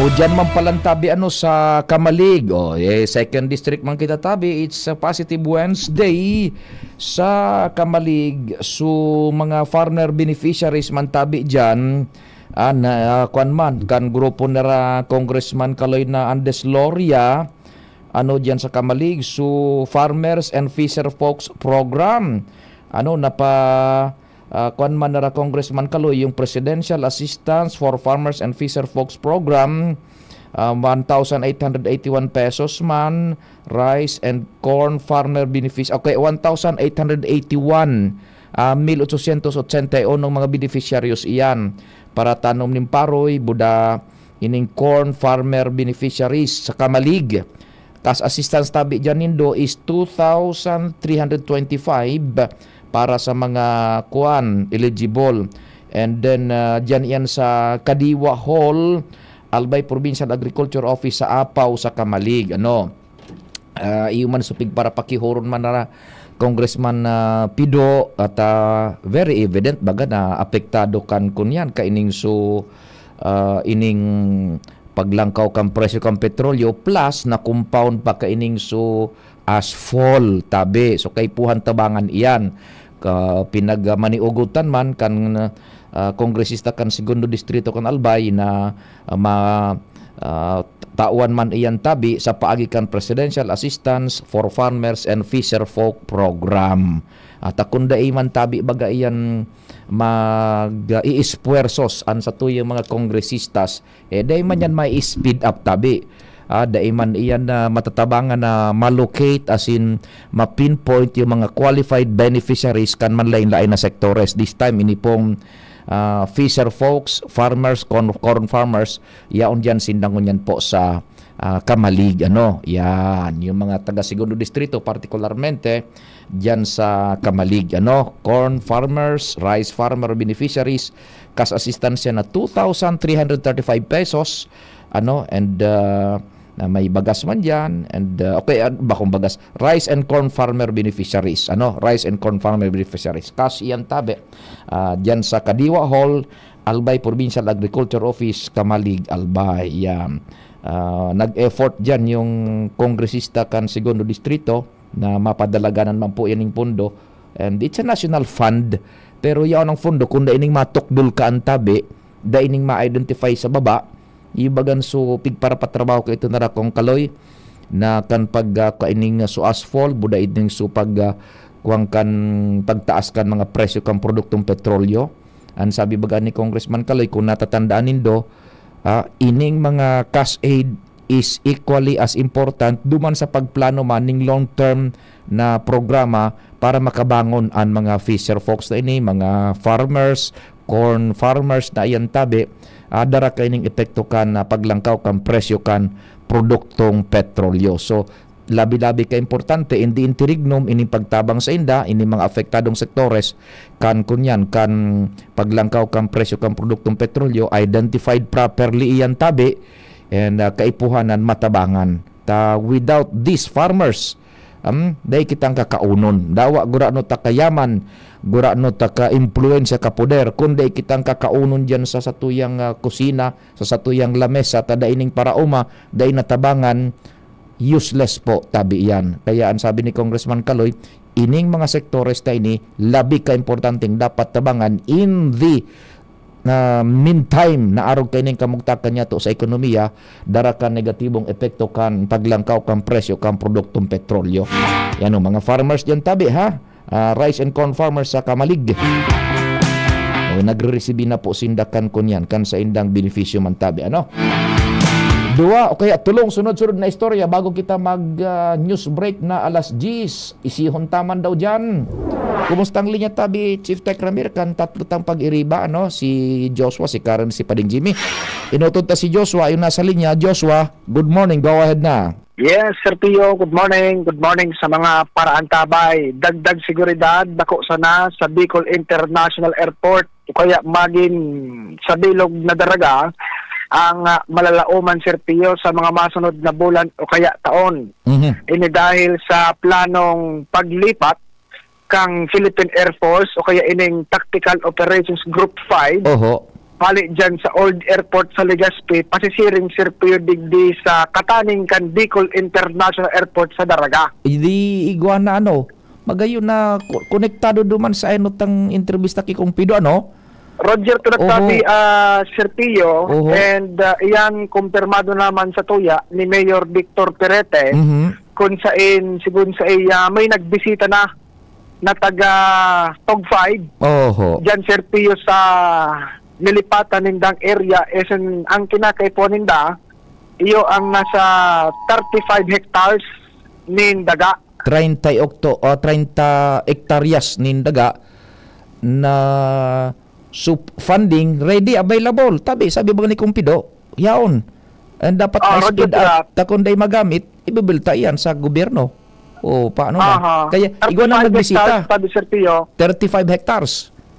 O diyan man palang tabi ano sa Camalig, o eh, second district man kita tabi, it's a positive Wednesday sa Camalig. So mga farmer beneficiaries man tabi diyan, ah, na, ah, kwan man, kan grupo nira Congressman Kaloy na Andes Loria, ano diyan sa Camalig. So Farmers and Fisher Folks Program, ano, napa ah, kwan man nira Congressman Kaloy, yung Presidential Assistance for Farmers and Fisher Folks Program, ah, one thousand eight hundred eighty-one pesos man, rice and corn farmer benefits, okay, one thousand eight hundred eighty-one, ah, mil ochocientos ochenta y uno mga beneficiaries iyan para tanom nin paroy, buda, ining corn farmer beneficiaries sa Camalig. Cash assistance tabi dyan nindo is two thousand three hundred twenty-five para sa mga kuan, eligible. And then, ah, dyan yan sa Kadiwa Hall, Albay Provincial Agriculture Office sa Apaw sa Camalig, ano. Ah, iyo man sa pigparapakihoron man na Congressman, ah, Pido, at, ah, very evident baga na apektado kan kunyan kaining su, ah, ining paglangkaw kan presyo kan petrolyo, plus na compound pa kaining su asphalt tabi. So, kaipuhan tabangan iyan. Ka, pinagmaniugotan man kan, ah, kongresista kan Segundo Distrito kan Albay na, ah, ma, ah, tawan man iyan tabi sa paagi kan Presidential Assistance for Farmers and Fisher Folk Program. At kung dai man tabi baga iyan mag, ah, iispuwersos an satuyang mga kongresistas, eh, dai man yan may speed up tabi. Ah, dai man iyan na matatabangan na ma-locate, as in, ma-pinpoint yung mga qualified beneficiaries kan manlain-lain na sektores. This time, ini pong, ah, fisher folks, farmers, corn, corn farmers, yaon diyan sindangon yan po sa, ah, Camalig, ano. Yan, yung mga taga Segundo Distrito, partikularmente, diyan sa Camalig, ano. Corn farmers, rice farmer beneficiaries, kas asistansya na two thousand three hundred thirty-five pesos, ano, and, ah, na may bagas man diyan, and, ah, okay, ah, bakong bagas, rice and corn farmer beneficiaries, ano, rice and corn farmer beneficiaries. Kas iyan tabi, ah, diyan sa Kadiwa Hall, Albay Provincial Agriculture Office, Camalig, Albay. Yan. Ah, nag-effort diyan yung kongresista kan Segundo Distrito na mapadalaganan man po yan yung pondo. And it's a national fund. Pero yaon ang pondo, kung dai ning matukdol ka ang tabi, dai ning ma-identify sa baba, ibagan so pigparapatrabaho ka ito na rakong kaloy, na kan pag, ah, kaining, ah, so asphalt, buda ining so pag, ah, kuwang kan pagtaas kan mga presyo kan produktong petrolyo. Ang sabi baga ni Congressman Kaloy, kung natatandaan nindo, ah, ining mga cash aid is equally as important duman sa pagplano man ning long-term na programa para makabangon an mga fisher folks na ini, mga farmers, corn farmers na iyan tabi, ah, dara kaining epekto kan, ah, paglangkaw kan presyo kan produktong petrolyo. So, labi-labi ka importante, in the interregnum, ining pagtabang sa inda, ining mga apektadong sektores, kan kunyan, kan paglangkaw kan presyo kan produktong petrolyo, identified properly iyan tabi, and, ah, kaipuhanan matabangan. Ta, without these farmers, um, dai kitang kakaunon. Dawa gurano ta kayaman, gurano ta ka-impluwensya, kapoder, kun dai kitang kakaunon diyan sa satuyang, ah, kusina, sa satuyang lamesa, ta dai ning paraoma, dai natabangan, useless po tabi iyan. Kaya ang sabi ni Congressman Kaloy, ining mga sektores na ini, labi ka importanteng dapat tabangan in the, ah, meantime na arog kaining kamugtakan niyato sa ekonomiya, dara kan negatibong epekto kan paglangkaw kan presyo kan produktong petrolyo. Yan o, mga farmers diyan tabi, ha? Ah, rice and corn farmers sa Camalig. O, nagre-resibi na po sinda kan kunyan, kan saindang benepisyo man tabi, ano? Duwa o kaya tulong sunod-sunod na istorya bago kita mag, ah, news break na alas diyes. Isihon ta man daw diyan. Kumusta ang linya tabi, Chief Tech Ramir? Kan tatlo tang pag-iriba, ano? Si Joshua, si Karen, si Pading Jimmy. Inutod ta si Joshua, yung nasa linya. Joshua, good morning. Go ahead na. Yes, Sir Pio, good morning. Good morning sa mga paraantabay. Dagdag seguridad, bako sana sa Bicol International Airport o kaya magin sa bilog na daraga ang, ah, malalaoman, Sir Pio, sa mga masunod na bulan o kaya taon. Mhm. Ini dahil sa planong paglipat kang Philippine Air Force o kaya ining Tactical Operations Group five, Oho. Hali dyan sa Old Airport sa Legazpi, pasisiring, Sir Pio, digdi sa kataning kan Bicol International Airport sa Daraga. Di igwa na ano, magayon na ko-, konektado duman sa ano tang entrevista ki Kong Pido, ano? Roger, Oho. Tunagtabi, ah, Sir Pio, Oho. And, ah, iyan kumpirmado naman sa tuya ni Mayor Victor Perete, Mhm. Kung sain, sigun sa iya, may nagbisita na na taga Tog five. Oho. Diyan, Sir Pio, sa nilipatan nindang area, is in, ang kinakaipuhan ninda, iyo ang nasa thirty-five hectares nin daga. Treinta y octo o treinta hektaryas nin daga na sup-, funding ready, available. Tabi, sabi ba ni Kumpido? Yaon. And dapat Ah, na-speed up. Ta kung day magamit, ibibili ta iyan sa gobyerno. O, paano na? Aha. Kaya, igwa na Thirty-five nagbisita. Hectares, sabi, Sir Pio. Thirty-five hectares.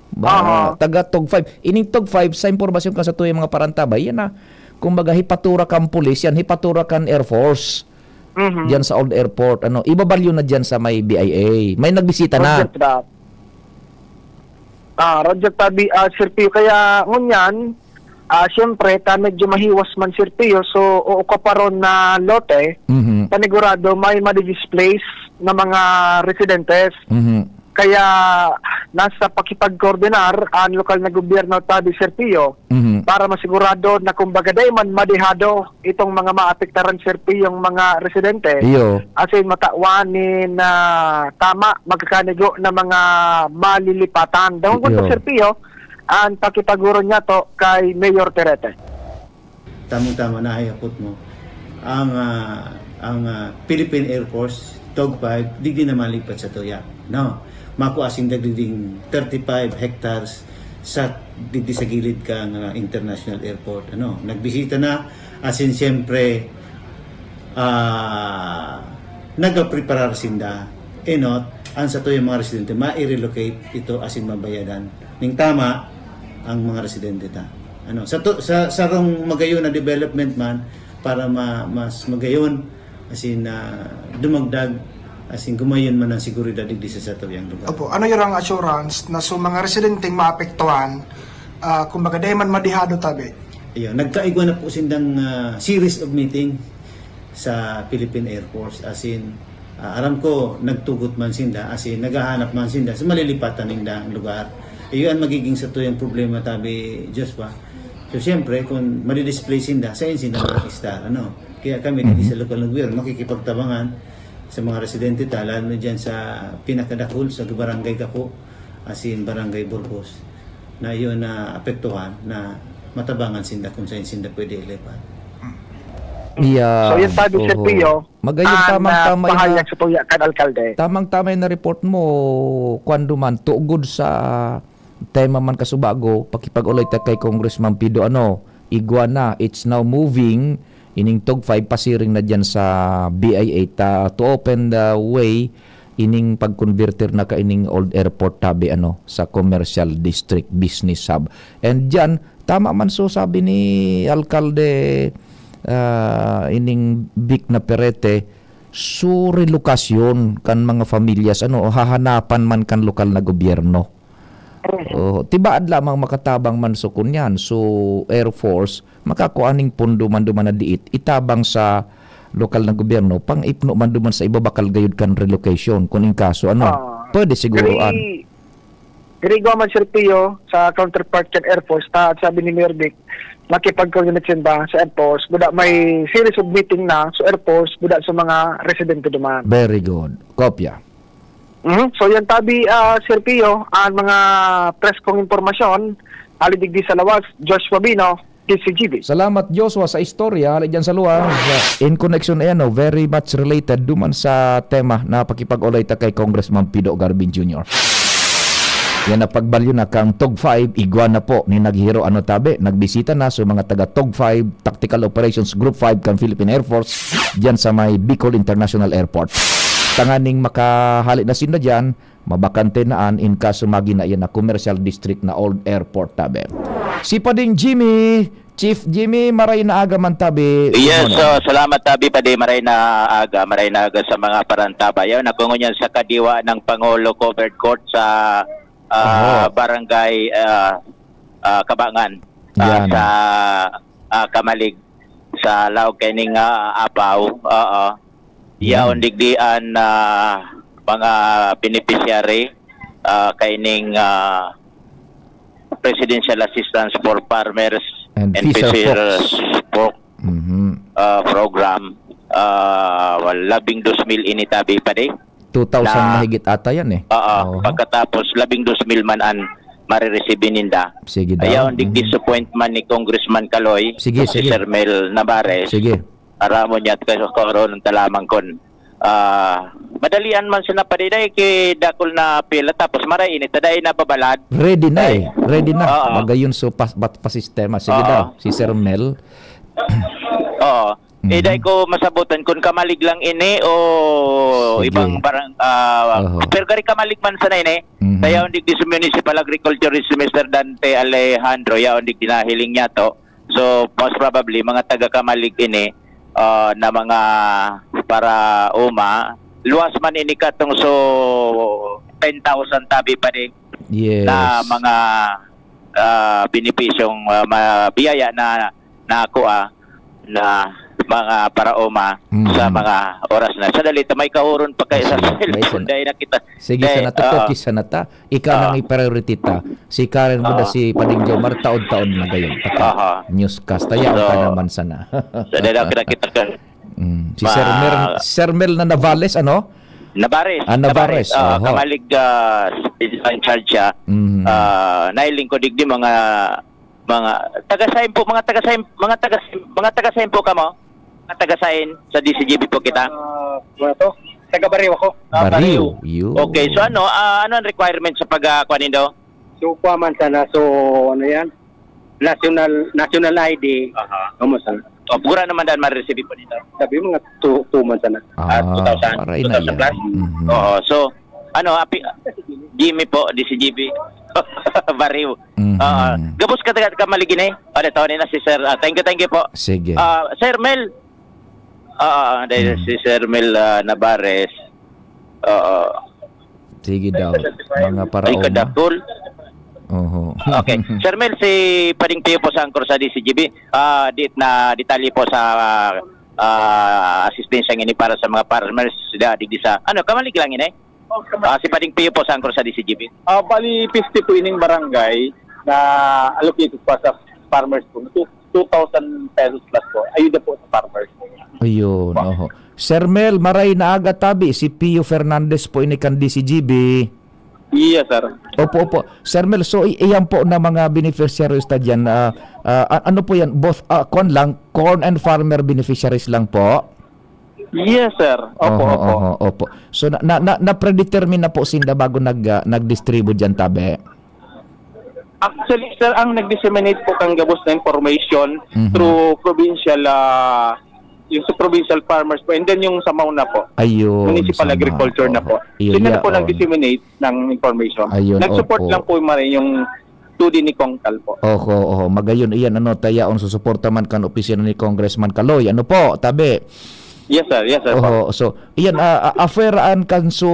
Ba, Aha. Taga Tog five. Ining Tog five, sa impormasyon ka sa tuyang mga parantabay, yan na. Kumbaga, hipatura kan pulis, yan, hipatura kan Air Force. Mhm. Diyan sa old airport, ano, ibabalyo na diyan sa may B I A. May nagbisita na. Roger for that. Ah, Roger Tabi, ah, Sir Pio, kaya ngunyan, ah, siyempre, ta medyo mahiwas man, Sir Pio, so, oo ka pa ron na lote, Mhm. panigurado may madidisplace na mga residentes. Mhm. Kaya nasa pakipagkoordinar ang lokal na gobyerno, Tabi, Sir Pio, Mhm. para masigurado na kumbaga dai man madehado itong mga maapektaran, Sir Pio, yung mga residente. Iyo. Asin matawan nin, ah, tama, magkakanigo na mga malilipatan. Dahon ko Iyo. Sir Pio, ang pakipaguro niya to kay Mayor Terete. Tamang-tama, naayapot mo. Ang, ah, ang, ah, Philippine Air Force, TOG five, digdi na malipat sa tuya, no? Makua sinda digding thirty-five hectares sa, digdi sa gilid kan, ah, international airport, ano? Nagbisita na, asin siyempre, ah, nagapreparar sinda. Enot, ang satuyang mga residente, ma-relocate ito asin mabayadan ning tama ang mga residente ta. Ano, sa to, sa sarong magayon na development man para ma-, mas magayon, asin, ah, dumagdag, asin gumayon man ang seguridad digdi sa satuyang lugar. Opo, ano yung assurance na sa mga residenteng maapektuhan, ah, kumbaga, dai man madehado, Tabi? Ayun, nagkaigwa na po sindang, ah, series of meeting sa Philippine Air Force. Asin, ah, aram ko, nagtugot man sinda, asin naghahanap man sinda sa malilipatan nindang lugar. Iyo ang magiging satuyang problema, Tabi, Joshua. So, siyempre, kung madidisplay sinda, saan sinda mag-stay, ano? Kaya kami, digdi Mhm. sa lokal na gobyerno, makikipagtabangan sa mga residente ta, lalo na dyan sa pinakadakul, sa barangay Gapo, asin barangay Burgos, na iyon na apektuhan, na matabangan sinda kung saan sinda pwede ilipat. Yeah. So, yun sabi, Sir Oho. Pio, Magayon, ang, tamang-tama ah, yun pahayag na, sa tuya kan alkalde. Tamang-tama yun na report mo, kwan duman, tugod sa tema man kasubago, pakipag-ulay ta kay Congressman Pido, ano, igwa na, it's now moving, ining TOG five pasiring na dyan sa B I A ta, to open the way, ining pagkonbertir na kaining old airport, Tabi, ano, sa commercial district, business hub. And dyan, tama man, so sabi ni Alkalde, ah, ining Vic Naperete, so relokasyon kan mga pamilyas, ano, hahanapan man kan lokal na gobyerno. Mhm. Oh, tibaad lamang makatabang man so kunyan, so Air Force, makakua ning pondo man duman na diit, itabang sa lokal na gobyerno, pang-ipno man duman sa iba, bakal gayod kan relocation, kun in kaso, ano, Ah, pwede siguro, an- very, very igwa man, Sir Pio, sa counterpart kan Air Force, ta, sabi ni Mayor Vic, makipag-coordinate sinda sa Air Force, buda may series of meeting na sa Air Force, buda sa mga residente duman. Very good. Kopya. Mhm. So, yan tabi, ah, Sir Pio, ang mga preskong impormasyon, hali digdi sa lawas, Joshua Bino, D C G B. Salamat, Joshua, sa istorya, hali dyan sa luwas. In connection, ayan, no, very much related duman sa tema na pakipag-ulay ta kay Congressman Pido Garbin Junior. Yan na pagbalyo na kang TOG five, igwa na po ni naghiro, ano, Tabi, nagbisita na sa mga taga TOG five, Tactical Operations Group five kan Philippine Air Force, dyan sa may Bicol International Airport. Tanganing makahali na sinda dyan, mabakante na an in kaso magin na iyan na commercial district na old airport, Tabi. Si Pading Jimmy, Chief Jimmy, maray na aga man, Tabi. Good Yes, morning. So, salamat, Tabi, Padi. Maray na aga, maray na aga sa mga parantaba. Yan, ako ngunyan sa kadiwa ng Pangulo Covered Court sa, ah, Oho. Barangay, ah, ah, Kabangan, ah, Yan. sa, ah, Kamalig, sa laog kaining, ah, Apaw. Oo. Yan. Yaon digdi an, ah, mga beneficiary, ah, kaining, ah, Presidential Assistance for Farmers And and Fisher Fishers Folks. Folk, Mhm. ah, Program. Ah, wal-, labing dos mil ini, Tabi, Padi. Two thousand Na mahigit ata yan eh. Oo, Oo. pagkatapos labing dos mil man an marireceive ninda. Sige daw. Ayaw, di Mhm. disappointment ni Congressman Kaloy, Sige, si sige. Sir Mel Navarez. Sige. Aram mo niya, kay sa karon, talamang kon, ah, madalian man sila padiday, kay dakul na pila, tapos maray init, taday na babalad. Ready na Ay. eh. Ready na. Oo. Magayon so pas-, bat-, pasistema. Sige Oo. daw, si Sir Mel. Oo. Eh, Mhm. dai ko masabutan kung kamalig lang ini o Sige. ibang barang-, ah, Oho. pero gari kamalig man sana ini. Mhm. Kaya undig di sa Municipal Agriculturist, Mister Dante Alejandro, ya undig dinahiling niya to. So, most probably, mga taga-Camalig ini, ah, na mga para-oma, luwas man ini katong so ten thousand tabi pa din Yes. na mga, ah, benepisyong, ah, ma-, biyaya na nakuha na mga para-oma sa Mm. mga oras na. Sadali, ta may kahuron pa kayo sa Sige, may cellphone. isa na. Dahil nakita, Sige, dahil, sana to, oo. Focus sana ta. Ikaw Oo. nang i-priority ta. Si Karen mo na Oo. si Pading Jomar, taon-taon na gayon. Taka, Aha. newscast. Tayaon ka So, naman sana. sadali, nakita ka. Mm. Si Ma- Sir Mel, Sir Mel na Navales, ano? Navarez, Ah, Navarez. Navarez. Ah, Oho. Kamalig, ah, in charge siya. Mhm. Ah, nailing ko digdi mga, mga taga-sign po, mga taga-sign, mga taga-sign, mga taga-sign po kamo? Mga taga-sign sa D C G B po kita? Ah, ano to? Taga Barrio ako. Ah, Barrio. Barrio. Yun. Okay, so ano, ah, ano ang requirement sa pag, ah, kuha nindo? So, kuha man sana. So, ano yan? National, national I D. Aha. Kumusta? O, pura naman dahil ma-receive po dito. Sabi mo nga, two, two months na. Ah, Ah, two thousand, maray na two thousand yan. plus? Mhm. Oo, so, ano, api-, Jimmy po, D C G B. Barrio. Mhm. Oo. Gabos ka, taga, Camalig ini? O, dito, ni na si Sir. Ah, thank you, thank you po. Sige. Ah, Sir Mel. Oo, dahil Mhm. si Sir Mel, ah, Navarez. Oo. Sige daw. Mga Ay, paraoma. kadakol. Oho. Okay. Sir Mel, si Pading Pio po sa angkor sa D C G B. Ah, dit na detalye po sa, ah, asistensya ngini para sa mga farmers da, digdi sa, ano, Camalig lang ini? Ah, si Pading Pio po sa angkor sa D C G B. Ah, bali, fifty po ining barangay na allocated pa sa farmers po. Two, two thousand pesos plus po. Ayuda po sa farmers. Ayun, Wow. oho. Sir Mel, maray na aga tabi, si Pio Fernandez po ini kan D C G B. Yes, sir. Opo, opo. Sir Mel, so i-, iyan po na mga beneficiaries ta diyan, ah, ah, a-, ano po yan? Both, ah, kwan lang, corn and farmer beneficiaries lang po? Yes, sir. Opo, Oho, opo. oho, opo. So, na, na, na, na-predetermine na po sinda bago nag, ah, nag-distribute diyan, tabi? Actually, sir, ang nag-disseminate po kang gabos na information Mhm. through provincial, ah, yung sa provincial farmers po, and then yung sa MAO na po. Ayun, Municipal sa Agriculture MAO. na po. Yun, Sila na po yaon. nag-disseminate ng information. Ayun, Nag-support opo. lang po yung mga, yung two D ni Kongkal po. Oho, oho. Magayon, iyan, ano, tayaon, susuporta man kan opisina ni Congressman Kaloy. Ano po, tabi? Yes, sir. Yes, sir. Oho, so, iyan, ah, ah, afuera an kanso,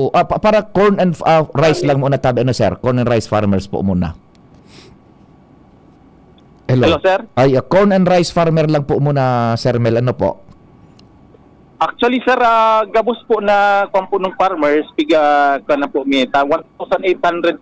ah, pa-, para corn and, ah, rice lang muna, tabi, ano, sir? Corn and rice farmers po muna. Hello? Hello, sir? Ay, ah, corn and rice farmer lang po muna, Sir Mel. Ano po? Actually, sir, ah, gabos po na kwan po ng farmers, piga, kwan na po, may ta-, one thousand eight hundred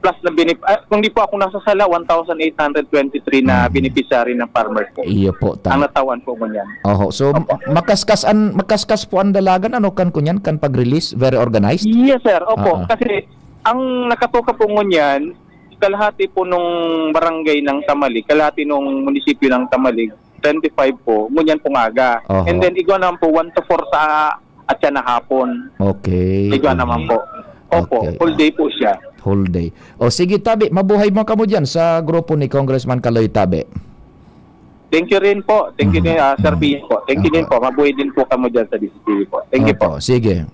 plus na benef-, ah, kung di po ako nasasala, one thousand eight hundred twenty-three na Mhm. beneficiary ng farmers po. Iyo po, tama. Ang natawan po ngunyan. Oho. So, Opo. makaskas an, makaskas po ang dalagan, ano, kan kunyan, kan pag-release? Very organized? Yes, sir. Opo. Ah, ah. Kasi, ang nakatoka po ngunyan, kalahati po nung barangay ng Tamalig, kalahati nung munisipyo ng Tamalig, twenty-five po, ngunyan pong aga. Oho. And then, igwa naman po, one to four sa, at siya na hapon. Okay. Igwa naman po. Opo, Okay, whole ah. day po siya. Whole day. O sige, tabi, mabuhay mo kamo dyan sa grupo ni Congressman Kaloy, tabi. Thank you rin po. Thank you Mhm. din, ah, Sir Mhm. Pio po. Thank you din Opo. po. Mabuhay din po kamo dyan sa D C T V po. Thank you Opo, po. sige.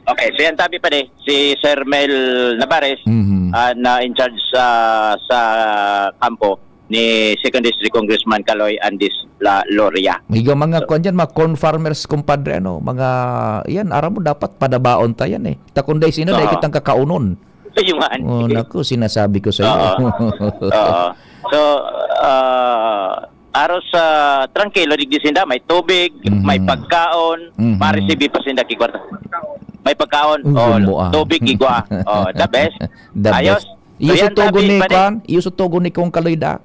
Okay, so yan, tabi pa ni si Sir Mel Navarez, Mhm. ah, na in charge sa, sa kampo ni Second District Congressman Kaloy Andis La Loria. May mga So, kwan dyan, mga corn farmers, kumpadre, ano, mga, yan, aram mo, dapat padabaon ta yan, eh. Ta kung dai sino, dai Oo. kitang kakaunon. Ayun nga, Oh, sige. naku, sinasabi ko sa iyo. Oo. Oo. So, ah, aros, ah, trangkilo, digdi sinda, may tubig, Mhm. may pagkaon, Mhm. ma-receive pa sinda ki kwarta. May pagkaon, Uy, oh, yun mo, ah. tubig, igwa. Oh, the best. The Ayos. best. So, Iyo sa yan, tugon tabi, ni pare. Kwan, iyo sa tugon ni Kong Kaloy da.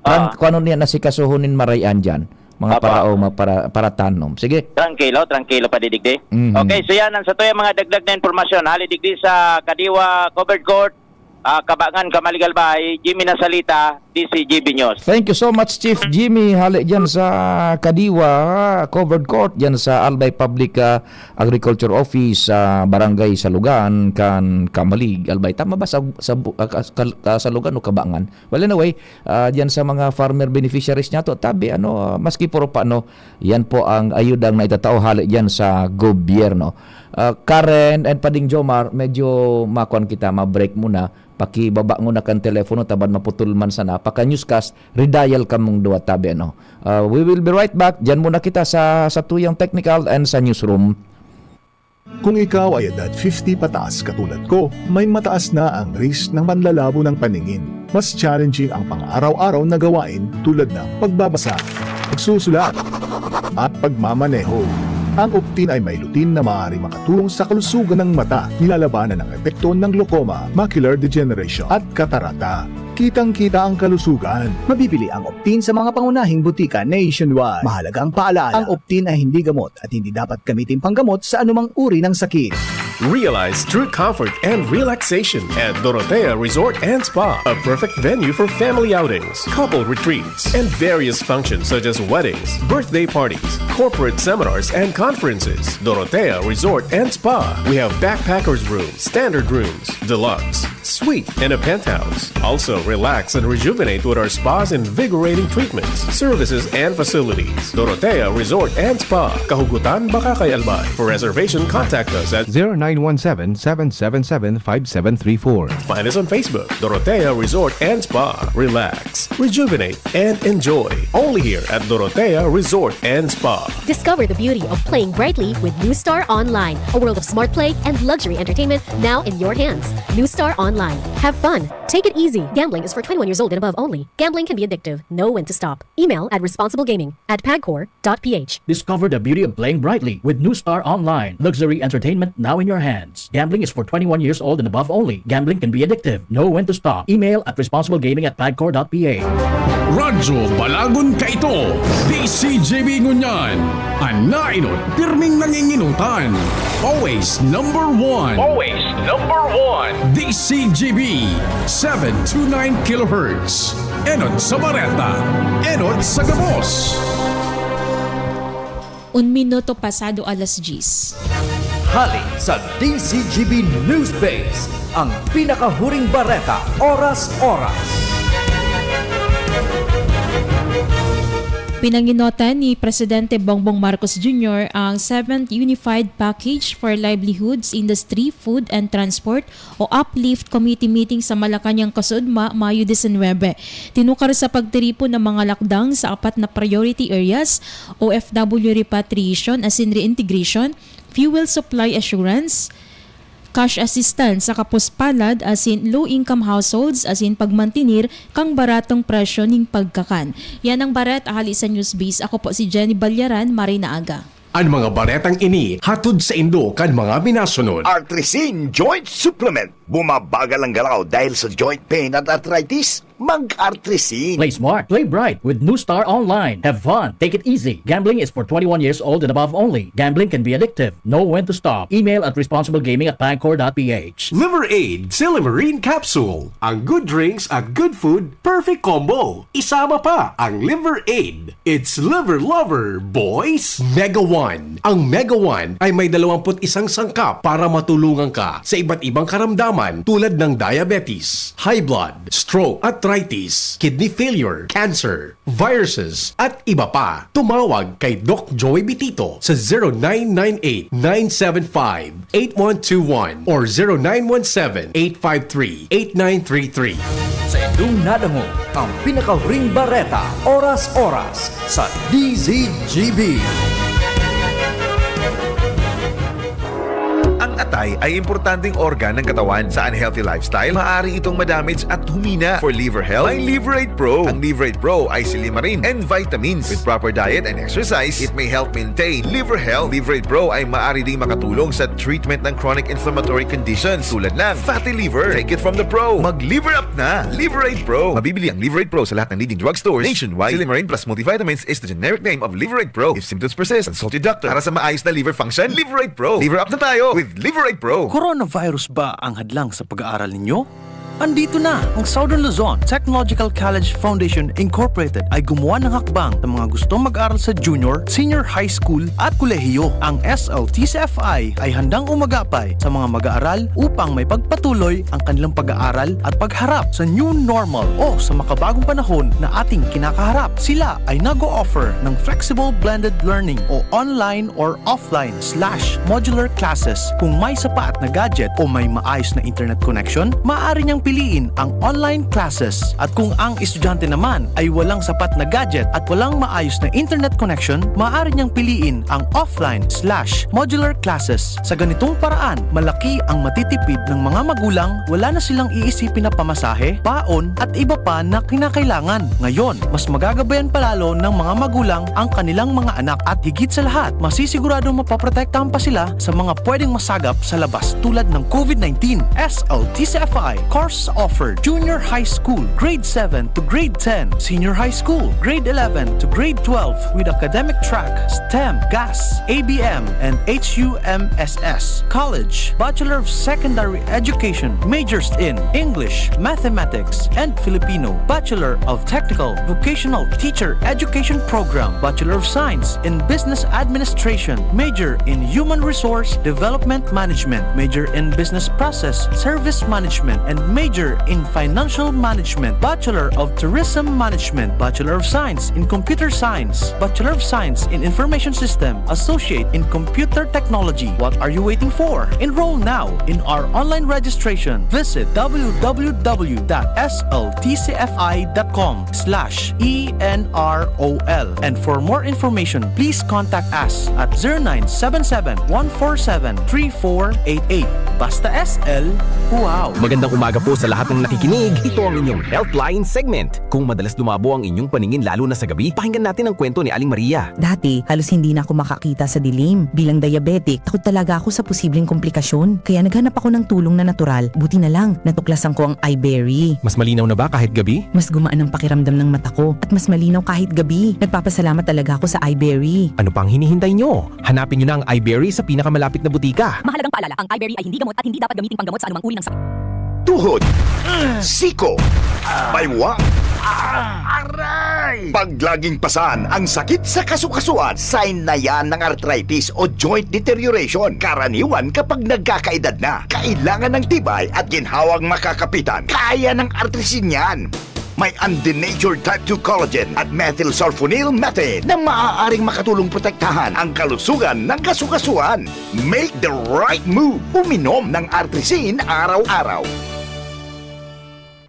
Tran-, Ah. kung ano niya nasikasuhon nin marayan dyan. Mga Apa. para, o, mga para, para tanom. Sige. Trangkilo, trangkilo pa didigdi. Mhm. Okay, so yan ang sa tuya mga dagdag na impormasyon. Hali digdi sa Kadiwa Covered Court, ah, Kabangan, Kamaligalbay, Jimmy Nasalita, D C G B News. Thank you so much, Chief Jimmy. Hali dyan sa Kadiwa Covered Court, dyan sa Albay Public, ah, Agriculture Office, sa Barangay Salugan, kan Kamalig, Albay. Tama ba sa, sa bu-, ah, kas-, kal-, ah, Salugan o Kabangan? Well, anyway, ah, diyan sa mga farmer beneficiaries niya to, tabi, ano, ah, maski puro pa, ano, yan po ang ayudang naitatao hali diyan sa gobyerno. Ah, Karen and Pading Jomar, medyo makuan kita, ma-break muna. Pakibaba nguna kan telepono, ta baka maputol man sana. paka-newscast, redial kamong duwa tabi, ano. Ah, we will be right back. Diyan muna kita sa, sa tuyang technical and sa newsroom. Kung ikaw ay edad fifty pataas katulad ko, may mataas na ang risk ng panlalabo ng paningin. Mas challenging ang pang-araw-araw na gawain tulad ng pagbabasa, pagsusulat, at pagmamaneho. Ang Optin ay may lutein na maaari makatulong sa kalusugan ng mata, nilalabanan ang epekto ng glaucoma, macular degeneration, at katarata. Kitang-kita ang kalusugan. Mabibili ang Optin sa mga pangunahing butika nationwide. Mahalagang paalaala, ang Optin ay hindi gamot at hindi dapat gamitin panggamot sa anumang uri ng sakit. Realize true comfort and relaxation at Dorotea Resort and Spa, a perfect venue for family outings, couple retreats, and various functions such as weddings, birthday parties, corporate seminars, and conferences. Dorotea Resort and Spa. We have backpackers room, standard rooms, deluxe, suite, and a penthouse. Also, relax and rejuvenate with our spa's invigorating treatments, services, and facilities. Dorotea Resort and Spa, Kahugutan, Bacacay, Albay. For reservation, contact us at zero nine one seven, seven seven seven, five seven three four. Find us on Facebook, Dorotea Resort and Spa. Relax, rejuvenate, and enjoy. Only here at Dorotea Resort and Spa. Discover the beauty of playing brightly with New Star Online, a world of smart play and luxury entertainment now in your hands. New Star Online. Have fun. Take it easy. Gambling is for twenty-one years old and above only. Gambling can be addictive. Know when to stop. Email at responsiblegaming at pagcor.ph. Discover the beauty of playing brightly with New Star Online. Luxury entertainment now in your hands. Gambling is for twenty-one years old and above only. Gambling can be addictive. Know when to stop. Email at responsiblegaming at pagcor.ph. Radyo Balagon Kaito, D C G B Ngunyan. An nainot, pirming nanginginutan. Always number one. Always number one. D C G B, seven two nine kilohertz. Enot sa bareta, enot sa gabos. Un minuto pasado alas diyes. Hali sa D Z G B News Base, ang pinakahuring bareta, oras-oras. Pinanginotan ni Presidente Bongbong Marcos Junior ang seventh Unified Package for Livelihoods, Industry, Food and Transport o UPLIFT Committee meeting sa Malacañang kasuodma, Mayo disinwebe. Tinukar sa pagtiripon ang mga lakdang sa apat na priority areas, O F W repatriation asin reintegration, fuel supply assurance, cash assistance sa kapuspalad asin low-income households asin pagmantenir kan baratong presyo nin pagkakan. Yan ang bareta hali sa Newsbase. Ako po si Jenny Ballaran, maray na aga. An mga baretang ini hatod saindo kan mga minasunod. Artrisin Joint Supplement. Bumabagal ang galaw dahil sa joint pain at arthritis? Mag-Artrisin. Play smart, play bright with New Star Online. Have fun, take it easy. Gambling is for twenty-one years old and above only. Gambling can be addictive. Know when to stop. Email at responsiblegaming at pagcor.ph. Liver Aid, Silimarin Capsule. Ang good drinks at good food, perfect combo. Isama pa ang Liver Aid. It's Liver Lover, boys! Mega One. Ang Mega One ay may dalawampu't isang sangkap para matulungan ka sa iba't ibang karamdaman tulad ng diabetes, high blood, stroke, arthritis, kidney failure, cancer, viruses, at iba pa. Tumawag kay Doc Joey Bitito sa zero nine nine eight nine seven five eight one two one or zero nine one seven eight five three eight nine three three. Sa indong nadangog ang pinakahuring bareta, oras-oras sa D Z G B. Ang atay ay importanteng organ ng katawan. Sa unhealthy lifestyle, maaari itong madamage at humina. For liver health, may Liver Aid Pro. Ang Liver Aid Pro ay silimarin and vitamins. With proper diet and exercise, it may help maintain liver health. Liver Aid Pro ay maaari ding makatulong sa treatment ng chronic inflammatory conditions tulad ng fatty liver. Take it from the pro. Mag-liver up na! Liver Aid Pro. Mabibili ang Liver Aid Pro sa lahat ng leading drugstores nationwide. Silimarin plus multivitamins is the generic name of Liver Aid Pro. If symptoms persist, consult your doctor. Para sa maayos na liver function, Liver Aid Pro. Liver up na tayo with Liver Aid Pro. Coronavirus ba ang hadlang sa pag-aaral ninyo? Andito na ang Southern Luzon Technological College Foundation Incorporated ay gumawa ng hakbang sa mga gustong mag-aral sa junior, senior high school at kolehiyo. Ang S L T C F I ay handang umagapay sa mga mag-aaral upang may pagpatuloy ang kanilang pag-aaral at pagharap sa new normal o sa makabagong panahon na ating kinakaharap. Sila ay nag-o-offer ng flexible blended learning o online or offline slash modular classes. Kung may sapat na gadget o may maayos na internet connection, maaari niyang piliin ang online classes. At kung ang estudyante naman ay walang sapat na gadget at walang maayos na internet connection, maaari niyang piliin ang offline slash modular classes. Sa ganitong paraan, malaki ang matitipid ng mga magulang, wala na silang iisipin na pamasahe, baon, at iba pa na kinakailangan. Ngayon, mas magagabayan pa lalo ng mga magulang ang kanilang mga anak at higit sa lahat, masisiguradong mapoprotektahan pa sila sa mga pwedeng masagap sa labas tulad ng COVID nineteen. S L T C F I course offer Junior High School, Grade seven to Grade ten, Senior High School, Grade eleven to Grade twelve with academic track STEM, GAS, A B M, and H U M S S. College, Bachelor of Secondary Education, majors in English, Mathematics, and Filipino, Bachelor of Technical Vocational Teacher Education Program, Bachelor of Science in Business Administration, major in Human Resource Development Management, major in Business Process Service Management, and major in Financial Management, Bachelor of Tourism Management, Bachelor of Science in Computer Science, Bachelor of Science in Information System, Associate in Computer Technology. What are you waiting for? Enroll now in our online registration. Visit w w w dot s l t c f i dot com slash e n r o l. And for more information, please contact us at zero nine seven seven, one four seven, three four eight eight. Basta S L, wow! Magandang umaga po sa lahat ng nakikinig. Ito ang inyong Healthline segment. Kung madalas lumabo ang inyong paningin lalo na sa gabi, pakinggan natin ang kwento ni Aling Maria. Dati, halos hindi na ako makakita sa dilim. Bilang diabetic, takot talaga ako sa posibleng komplikasyon. Kaya naghanap ako ng tulong na natural. Buti na lang, natuklasan ko ang Iberry. Mas malinaw na ba kahit gabi? Mas gumaan ang pakiramdam ng mata ko at mas malinaw kahit gabi. Nagpapasalamat talaga ako sa Iberry. Ano pang hinihintay nyo? Hanapin nyo na ang Iberry sa pinakamalapit na butika. Mahalagang paalala, ang Iberry ay hindi gamot at hindi dapat gamiting panggamot sa anumang uri ng sakit. Tuhod, siko, baywa, aray! Pag laging pasan ang sakit sa kasukasuan, sign na yan ng arthritis o joint deterioration. Karaniwan kapag nagkakaedad na, kailangan ng tibay at ginhawang makakapitan. Kaya ng Artrisin yan. May undenatured type two collagen at methylsulfonyl methane na maaaring makatulong protektahan ang kalusugan ng kasukasuan. Make the right move. Uminom ng Artrisin araw-araw.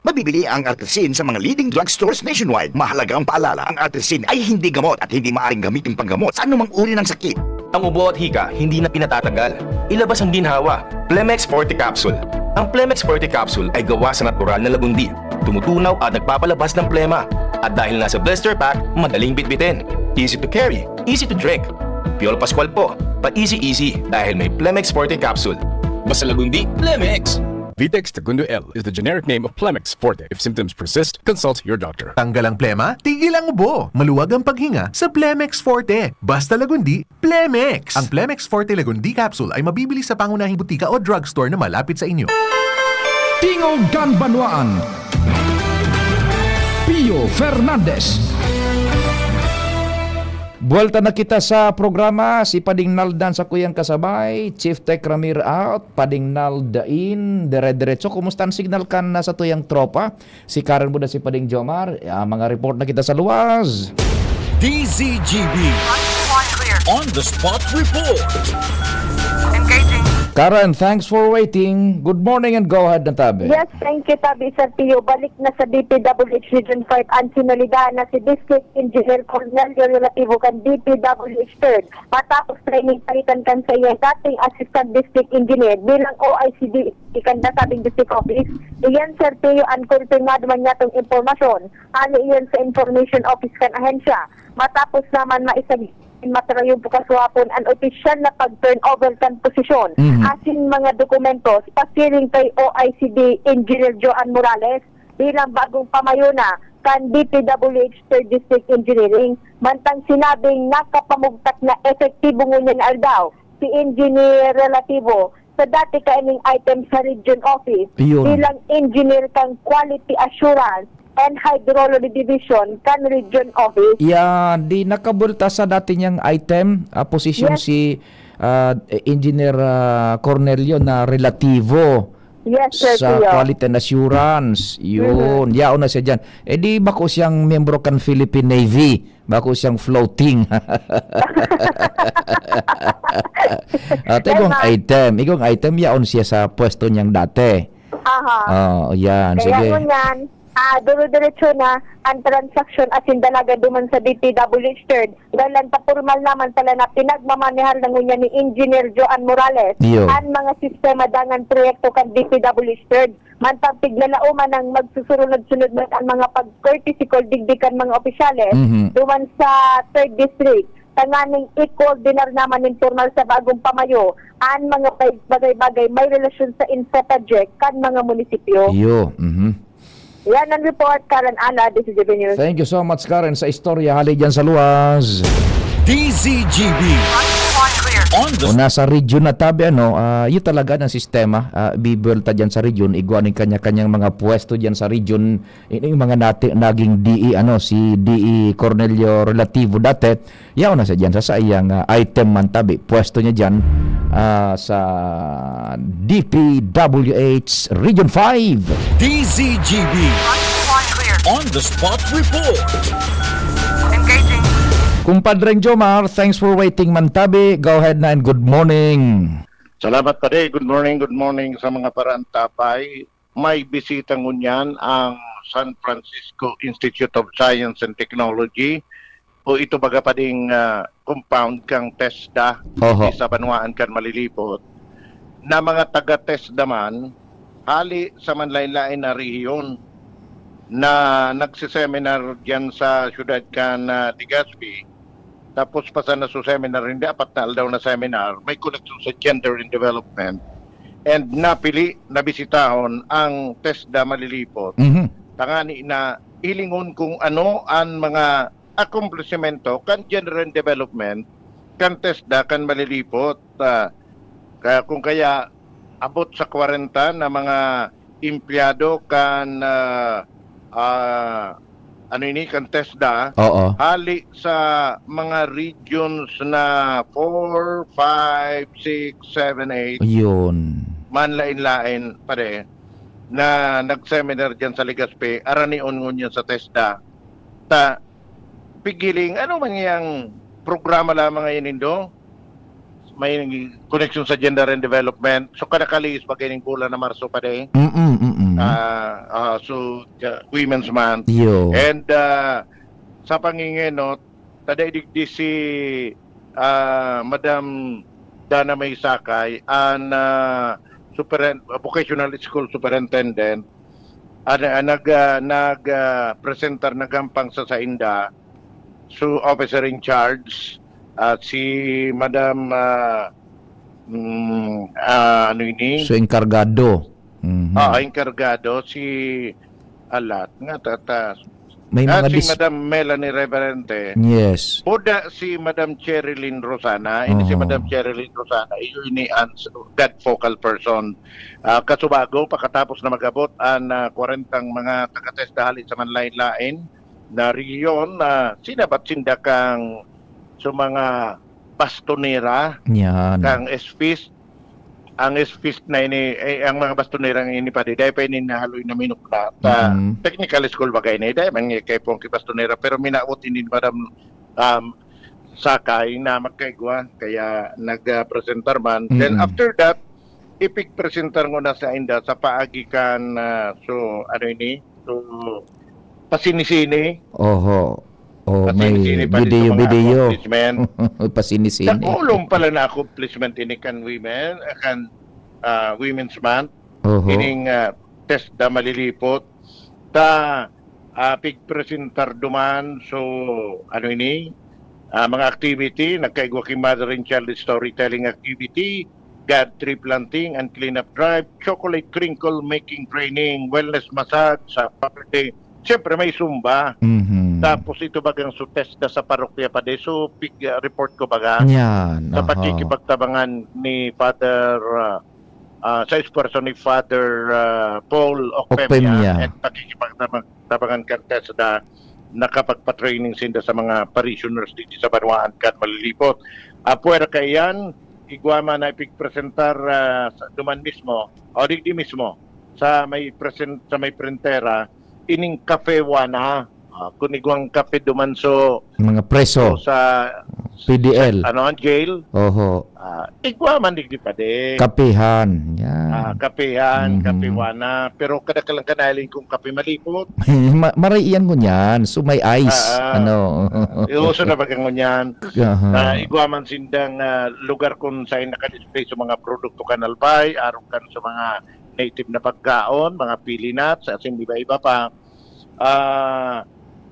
Mabibili ang Artrisin sa mga leading drugstores nationwide. Mahalagang paalala, ang Artrisin ay hindi gamot at hindi maaaring gamitin panggamot sa anumang uri ng sakit. Ang ubo at hika, hindi na pinatatagal. Ilabas ang ginhawa. Plemex Forte Capsule. Ang Plemex Forte Capsule ay gawa sa natural na lagundi. Tumutunaw at nagpapalabas ng plema. At dahil nasa blister pack, madaling bitbitin. Easy to carry, easy to drink. Piolo Pascual po, pa-easy-easy dahil may Plemex Forte Capsule. Basta lagundi, Plemex! Vitex Segundo L is the generic name of Plemex Forte. If symptoms persist, consult your doctor. Tanggal ang plema, tigil ang ubo. Maluwag ang paghinga sa Plemex Forte. Basta lagundi, Plemex! Ang Plemex Forte Lagundi Capsule ay mabibili sa pangunahing butika o drugstore na malapit sa inyo. Tingog kan Banwaan. Pio Fernandez. Buwelta na kita sa programa. Si Pading Naldan sa kuyang kasabay, Chief Tech Ramir out, Pading Naldain, dire-diretso. Kumusta ang signal kan sa tuyang tropa? Si Karen Buda, si Pading Jomar. Ah, mga report na kita sa luwas. D Z G B. On the spot report. Engaging. Karen, thanks for waiting. Good morning and go ahead na tabi. Yes, thank you, Tabi, Sir Pio. Balik na sa D P W H Region five ang sinalida na si District Engineer Cornelio Relativo kan D P W H third. Matapos training palitan kan sa iya dating Assistant District Engineer bilang O I C D kan nasabing district office. Iyan, Sir Pio, ang konfirmado man niyatong impormasyon. Hali iyan sa information office kan ahensya. Matapos naman maisag matrayon po kaswapon ang opisyal na pag-turnover kan posisyon. Mhm. Asin mga dokumentos pasiring kay O I C D Engineer Joan Morales bilang bagong pamayona kan D P W H third District Engineering. Mantang sinabing nakapamugtak na epektibo ngunyan na aldaw si Engineer Relativo sa dati kaining item sa Region Office Iyon. bilang engineer kan Quality Assurance and Hydrology Division kan Region Office. Yan, di nakabulta sa dati niyang item, ah, posisyon Yes. si, ah, Engineer, ah, Cornelio na relativo Yes, Sir sa Pio. Quality and Assurance. Yun, Mhm. yaon na siya dyan. Eh di bako siyang miyembro kan Philippine Navy. Bako siyang floating. At igong Tama. item, igong item, yaon siya sa pwesto niyang dati. Aha. Oo, yan. Kaya Sige. ngunyan, ah, dire-diretso na ang transaksyon asin dalaga duman sa D P W H third. Dahil ang pormal naman pala na pinagmamanehal na ngunyan ni Engineer Joan Morales Iyo. ang mga sistema dangan proyekto kan D P W H third. Mantang piglalaoman ng magsusunod-sunod man ang mga pag-courtesy call digdi kan mga opisyales Mhm. duman sa third District. Tanganing i-coordinar naman nin pormal sa bagong pamayo an mga pag-, bagay-bagay may relasyon sa infra project kan mga munisipyo. Iyo, mhm. Yan ang report, Karen Ala, D Z G B News. Thank you so much, Karen, sa istorya hali dyan sa luwas. D Z G B. On the Kung nasa region na tabi, ano, ah, yun talaga ng sistema, ah, bibuwelta dyan sa region, igwa ng kanya-kanyang mga pwesto dyan sa region, yun yung mga nati-, naging D E, ano, si D E Cornelio Relativo dati, yaon na siya dyan sa saiyang, ah, item man tabi, pwesto niya dyan, ah, sa D P W H Region five. D Z G B. On the spot report. Engaging. Kumpadreng Jomar, thanks for waiting man tabi. Go ahead na and good morning. Salamat, pare. Good morning, good morning sa mga parantabay. May bisita ngunyan ang San Francisco Institute of Science and Technology, o ito baga pa ding, ah, compound kang TESDA, Oho. sa banwaan kan Malilipot, na mga taga-TESDA man, hali sa manlain-lain na rehiyon, na nagsiseminar diyan sa siyudad kan, ah, Legazpi. Tapos pa sana su seminar, hindi, apat na aldaw na seminar, may koneksyon sa gender and development. And napili, nabisitahon ang TESDA Malilipot. Mhm. Tangani na hilingon kung ano ang mga akomplisimento kan gender and development kan TESDA kan Malilipot. Ah, kaya, kung kaya, abot sa kwarenta na mga empleyado kan, ah, ah, ano ini, kan TESDA, Oo. hali sa mga regions na four, five, six, seven, eight, Yun. manlain-lain, pare, na nag-seminar diyan sa Legazpi, aranion ngunyan sa TESDA. Ta, pigiling, ano man yang programa lamang ngayon nindo? May koneksyon sa gender and development. So, kada kalihis, pag ining bulan na Marso pa din. Mm-mm, mm-mm. Ah, ah, so, uh, Women's Month. Yo. And, ah, sa pangingenot, taday digdi si, ah, Madam Dana May Sakay, an, ah, superen-, vocational school superintendent, an, an nag, ah, nag, ah, presentar, naghampang sa sainda, so, officer in charge, ah, si Madam, ah, mm, ah, ano ini? So, enkargado. Mhm. Ah, enkargado, si Alat, nga tata-, May ah, mga si dis- Madam Melanie Reverente. Yes. Buda si Madam Cherilyn Rosana. Ini si Oho. Madam Cherilyn Rosana, iyo ini ang s-, God focal person. Ah, kasubago, pakatapos na mag-abot ang, ah, kwarentang mga taga-TESDA hali sa manlain-lain na rehiyon, na sinabat sinda kang sa mga bastonera, Yan. kang S Ps, ang S Ps na ini, eh, ang mga bastonera ini, padi, dai pa ini nahaloy na minuklat. Ah, Mm-mm. technical school baga ini, dai man kay pong ki bastonera, pero minawot ini ni Madam, um, Sakay na magkaigwa, kaya nag, ah, presentar man. Then Mm-mm. after that, ipigpresentar ko na sa inda sa paagi kan, ah, so, ano ini? So, pasini-sini. Oho. Oh, may Pasini-sini pa dito video, mga video. accomplishment. Pasini-sini. Dakulong pala na accomplishment ini kan women, ah, kan, ah, Women's Month. Oho. Ining, ah, TESDA Malilipot. Ta, ah, pigpresentar duman. So, ano ini? Ah, mga activity, nagkaigwa ki mother and child storytelling activity, God tree planting and cleanup drive, chocolate crinkle making training, wellness massage sa Father's Day. Siyempre, may Zumba. Mhm. Tapos ito bagang su TESDA sa parokya pa de. So, pig, ah, report ko baga Yan, sa aha. pakikipagtabangan ni Father, ah, ah, sa esfuerzo ni Father, ah, Paul Ocpemia Ocpemia. at pakikipagtabangan kan TESDA, nakapagpa-training sinda sa mga parishioners dito sa banwaan kan Malilipot. Apwera kaiyan, igwa man na ipigpresentar, ah, sa, duman mismo, o digdi mismo, sa may present, sa may printera, ining Cafe Wana. Ah, kun igwang kape duman so, Mga preso. so sa P D L. ano, ang jail, Oho. ah, igwa man digdi pa din. Kapihan. Yan. Ah, kapihan, Mhm. kapiwana. Pero kadaklan ka nahiling kung kape malipot. Ma- maray iyan ngunyan. So may ice. Ah, ah. Ano? Iuso na baga ngunyan. Aha. Na igwa man sindang ah, lugar kung saan naka-display sa mga produkto kan Albay, arog kan sa mga native na pagkaon, mga pili nuts, asin iba-iba pa. Ah,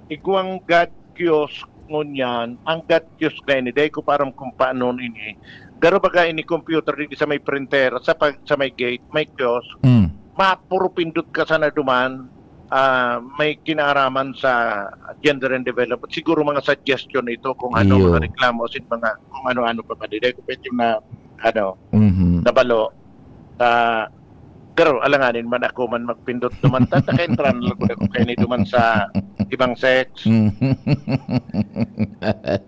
igwang God kiosk ngunyan, ang God kiosk na ini, dai ko pa aram kung paano ini. Garo baga ini computer digdi sa may printer, sa pag, sa may gate, may kiosk. Mm. Mapuro pindot ka sana duman, ah, may kinaaraman sa gender and development. Siguro mga suggestion ito kung ano, Iyo. mga reklamo, asin mga kung ano-ano pa man. Dai ko pwede na, ano, Mhm. nabalo. Sa, pero alanganin man ako man magpindot duman. Tataka-entrahan lang ko na kung kayo duman sa ibang sex. Mhm.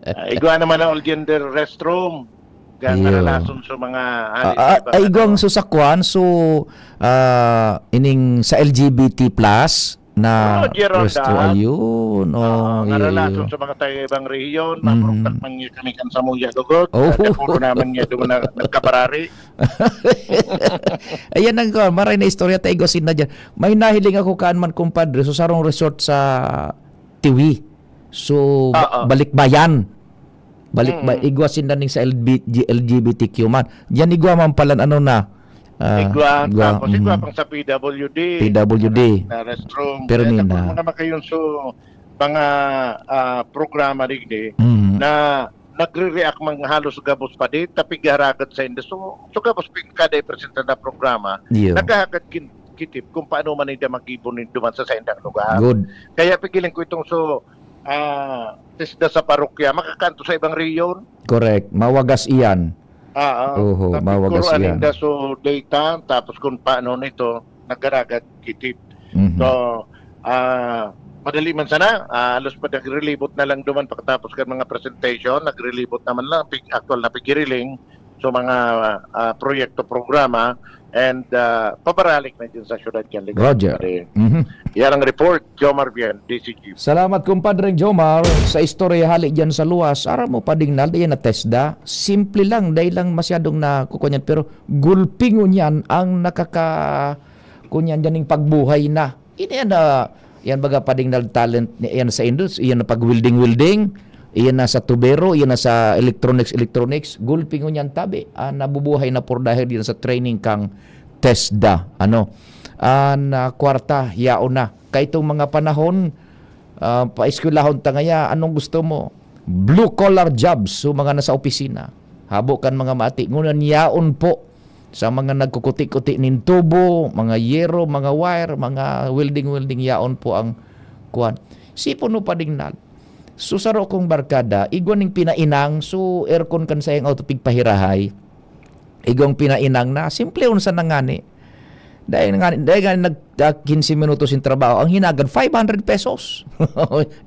Ah, igwa naman ang all gender restroom. Kaya Iyo. naranasan sa mga Ah, hali ah, iba, ay, igwang ano. susakwan, so, ah, ining sa L G B T plus na Oh, Gerald, resto, ah. ayun. Ah, Oh, iyo, naranasan iyo. sa mga taga ibang rehiyon, Mhm. makuruktak man niya kami kan samuya gugod. Oh. At puro naman niya doon na nagkabarari. Ayan ang, ah, maray na istorya, ta igwa sinda dyan. May nahiling ako kaan man, kumpadre, so sarong resort sa Tiwi. So, ba- Oo. Balikbayan. Balik ba, Mm. igwa sinda ning sa L B, G- L G B T Q man. Diyan igwa man pala, ano na. Ah, Igwa, tapos igwa mm. pang sa P W D. P W D. Na restroom. Pero Kaya nina. tapos mga makayun so, mga ah, programa digdi Mhm. na nagre-react man halos gabos pa di, tapig haragat sa inda. So, so gabos pin kada ipresenta na programa, Iyo. naghahagad kin kitip kung paano man inda mag-ibon duman sa saindang lugar. Good. Kaya pigilan ko itong so, ah, TESDA sa parokya, makakanto sa ibang rehiyon. Correct. Mawagas iyan. Ah, ah. Oho, Tapos mawagas kung ano iyan. inda so data, tapos kung paano nito, naghahagad kitip. Mhm. So, ah, madali man sana, ah, halos pa nagrelibot na lang duman pagkatapos kan mga presentation, nagrelibot naman lang, pig, actual na pigiriling, so mga ah, proyekto, programa, and ah, pabaralik na din sa syudad kan Legazpi Roger. pa rin. Mhm. Yan ang report, Jomar Bien, D C G. Salamat, kumpadre Jomar, sa istorya hali dyan sa luwas. Aram mo, Pading Nal, yan na TESDA. Simple lang, dahil lang masyadong nakukunyan. Pero gulpi ngunyan ang nakaka-, kunyan dyan yung pagbuhay na. Ini yan na, yan baga, Pading Nal, talent ni, yan sa indus, yan na pag-welding-welding, yan na sa tubero, yan na sa electronics, electronics. Gulpi ngunyan tabi. Ah, nabubuhay na por dahil yan sa training kang TESDA. Ano? An ah, kwarta, yaon na. Kaitong mga panahon, ah, paeskwelahon ta ngaya, anong gusto mo? Blue collar jobs, so mga nasa opisina. Habo kan mga mati. Ngunyan yaon po sa mga nagkukuti-kuti nin tubo, mga yero, mga wire, mga welding-welding, yaon po ang kuwan. Sipon mo, Pading Nal. So, saro kong barkada, igwa ning pinainang, so aircon kan sayang auto, pigpahirahay. Igwang pinainang na, simple unsa na ngani. Dahil nga, dahil nga nag ah, quince minutos yung trabaho, ang hinagad, five hundred pesos.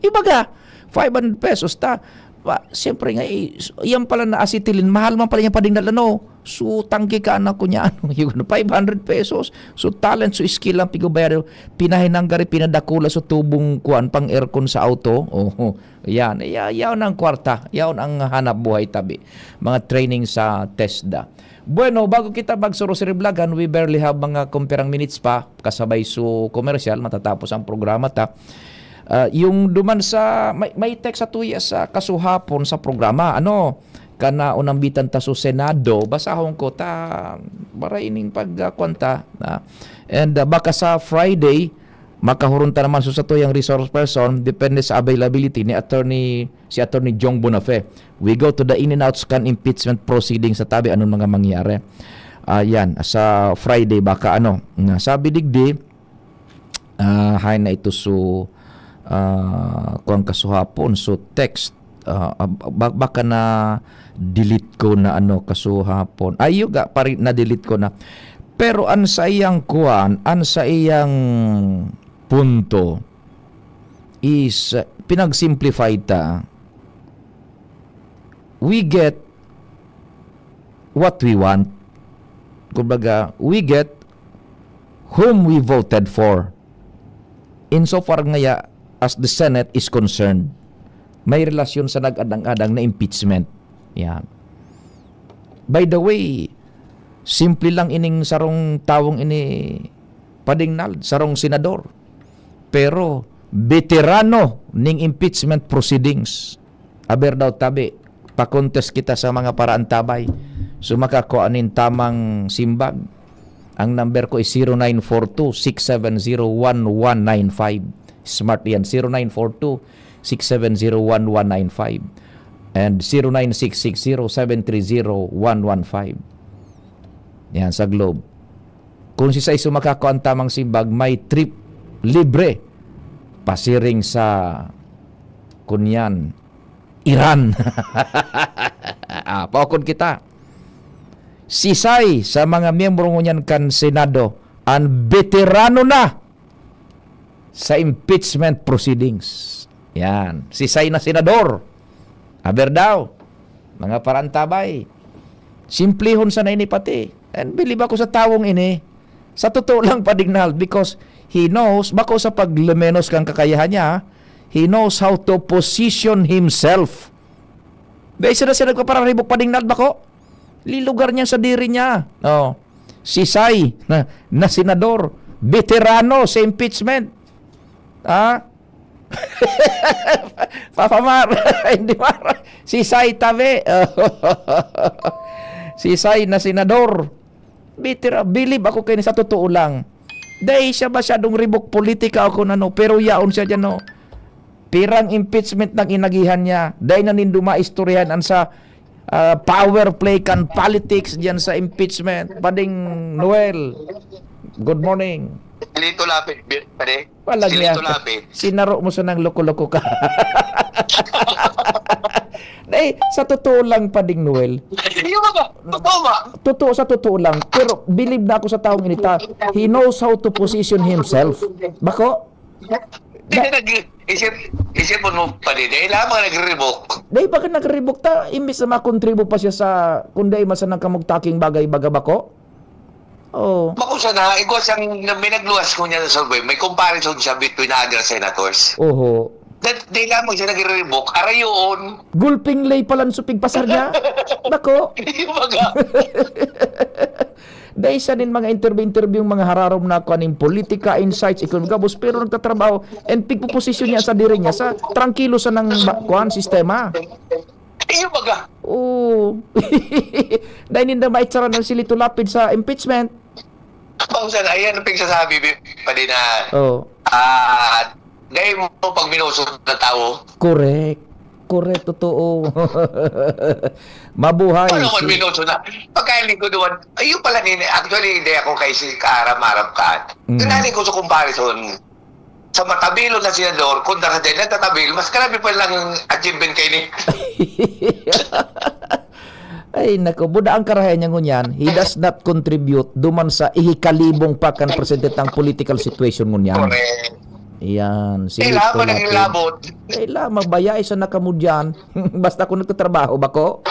Ibaga, five hundred pesos ta. Pa, siyempre nga, eh, s- yan pala na acetylene, mahal man pala yung Pading Nal, ano. So, tangke ka, anak ko niya, ano, yung five hundred pesos. So, talent, so skill ang pigubayad. Pinahinanggari, pinadakula, so tubong kuan, pang aircon sa auto. Oh, yan. Ya, yaon ang kwarta. Yaon ang hanap buhay tabi. Mga training sa TESDA. Bueno, bago kita magsurusiriblagan, we barely have mga kumpirang minutes pa. Kasabay so commercial, matatapos ang programa ta. Ah, yung duman sa, may, may text sa tuya sa kasuhapon sa programa, ano, kana unambitan ta so Senado, basahon ko ta, para ining pag, ah, kwan ta, ah, and, ah, baka sa Friday, makahuron ta naman so sa tuyang resource person, depende sa availability ni attorney, si Attorney Jong Bonafe. We go to the in and outs kan impeachment proceedings sa tabi, anong mga mangyari. Ayan, sa Friday baka ano, na sabi digdi, ah, hay na ito so, ah, kuwang kasuhapon, so text, ah, ah, ba- baka na delete ko na ano, kasuhapon. Ay, yuga, pari, na delete ko na. Pero an saiyang kuwan, an saiyang punto is, ah, pinag-simplify ta. We get what we want. Kumbaga, we get whom we voted for. Insofar ngaya, as the Senate is concerned. May relasyon sa nag-adang-adang na impeachment. Yan. By the way, simple lang ining sarong tawong ini, Pading Nald, sarong senador. Pero, veterano ning impeachment proceedings. Aber daw tabi, pa-contest kita sa mga paraantabay. So, makakua nin tamang simbag. Ang number ko is zero nine four two, six seven zero, one one nine five. Smart yan, zero nine four two, six seven zero, one one nine five. And zero nine six six zero seven three zero one one five. Yan, sa Globe. Kung si Saiso makakua an tamang simbag, may trip libre pasiring sa, kunyan, Iran. Ah, paokon kita. Sisay sa mga miyembro ngunyan kan Senado an beterano na sa impeachment proceedings? Yan. Sisay na senador? Aber daw, mga paraantabay. Simplihon sana ini pati. And believe ako sa tawong ini. Sa totoo lang, Pading Nald, because he knows, bako sa paglemenos kan kakayahan niya, he knows how to position himself. Dahil siya na siya nagpapararibok, Pading Nald, bako? Lilugar niya sa diri niya. Oh. Sisay na, na senador, veterano sa impeachment. Ah? Papa Mar, hindi Mar. Sisay tabi. Sisay na senador. Bitira, bilib ako kay sa totoo lang. Dai siya masyadong ribok politika o kung ano, pero yaon siya dyan, no? Pirang impeachment nang inagihan niya. Dai na nindo maistoryahan an sa, ah, power play kan politics dyan sa impeachment. Pading Noel, good morning. Lito Lapid, bi-, pare. Wala Si niya. Lito Lapid. Sinaro mo siya ng loko-loko ka. Dai, sa totoo lang, Pading Noel. Yung mga, totoo ba? Totoo, sa totoo lang. Pero believe na ako sa taong inita. He knows how to position himself. Bako? Hindi, nag-, isip, isip mo pa din. Dahil lamang nagre-revoke. Dahil baka nagre-revoke ta, imbis na makontribo pa siya sa, kung dahil masanang kamugtaking bagay, baga bako? Oh. Bako sana, igwa siyang, may nagluwas ko niya sa survey, may comparison siya between other senators. Oho. Dahil, dahil lamang siya nagre-revoke, arayoon. Gulping lay palan supig pasar niya? Bako? Hindi baga. Dai siya nin mga interview-interview, mga hararom na kuan nin politika, insights, ekonomika, boss, pero nagtatrabaho and pigpoposisyon niya sa diri niya sa trangkilo sa nang ba-, kuan, sistema. Iyo baga. Oo. Dai ninda maitsara ng silito lapid sa impeachment. Kung saan, ayan ang pigsasabi, bi-, pa din na, Oh. ah, dahil mo pag minuso na tao. Correct. Correct, totoo. Mabuhay Ano man si minuso na? Pagkain ko doon, ayun pala, nini-, actually, hindi ako kay si Kaaram-aram ka. Mm. Tinali ko sa comparison, sa matabilon na senador, kontra sa dyan, nagtatabil, mas grabe pa lang ang achievement kay ni. Ay, nako, buda ang karahay niya ngunyan. He does not contribute duman sa ihikalibong pa kan presente tang political situation ngunyan. Correct. Iyan, si Kailangan Hector man ang Lapid. Ilabot. Kailangan, mabaya, isa na kamo dyan. Basta kung nagtatrabaho, bako?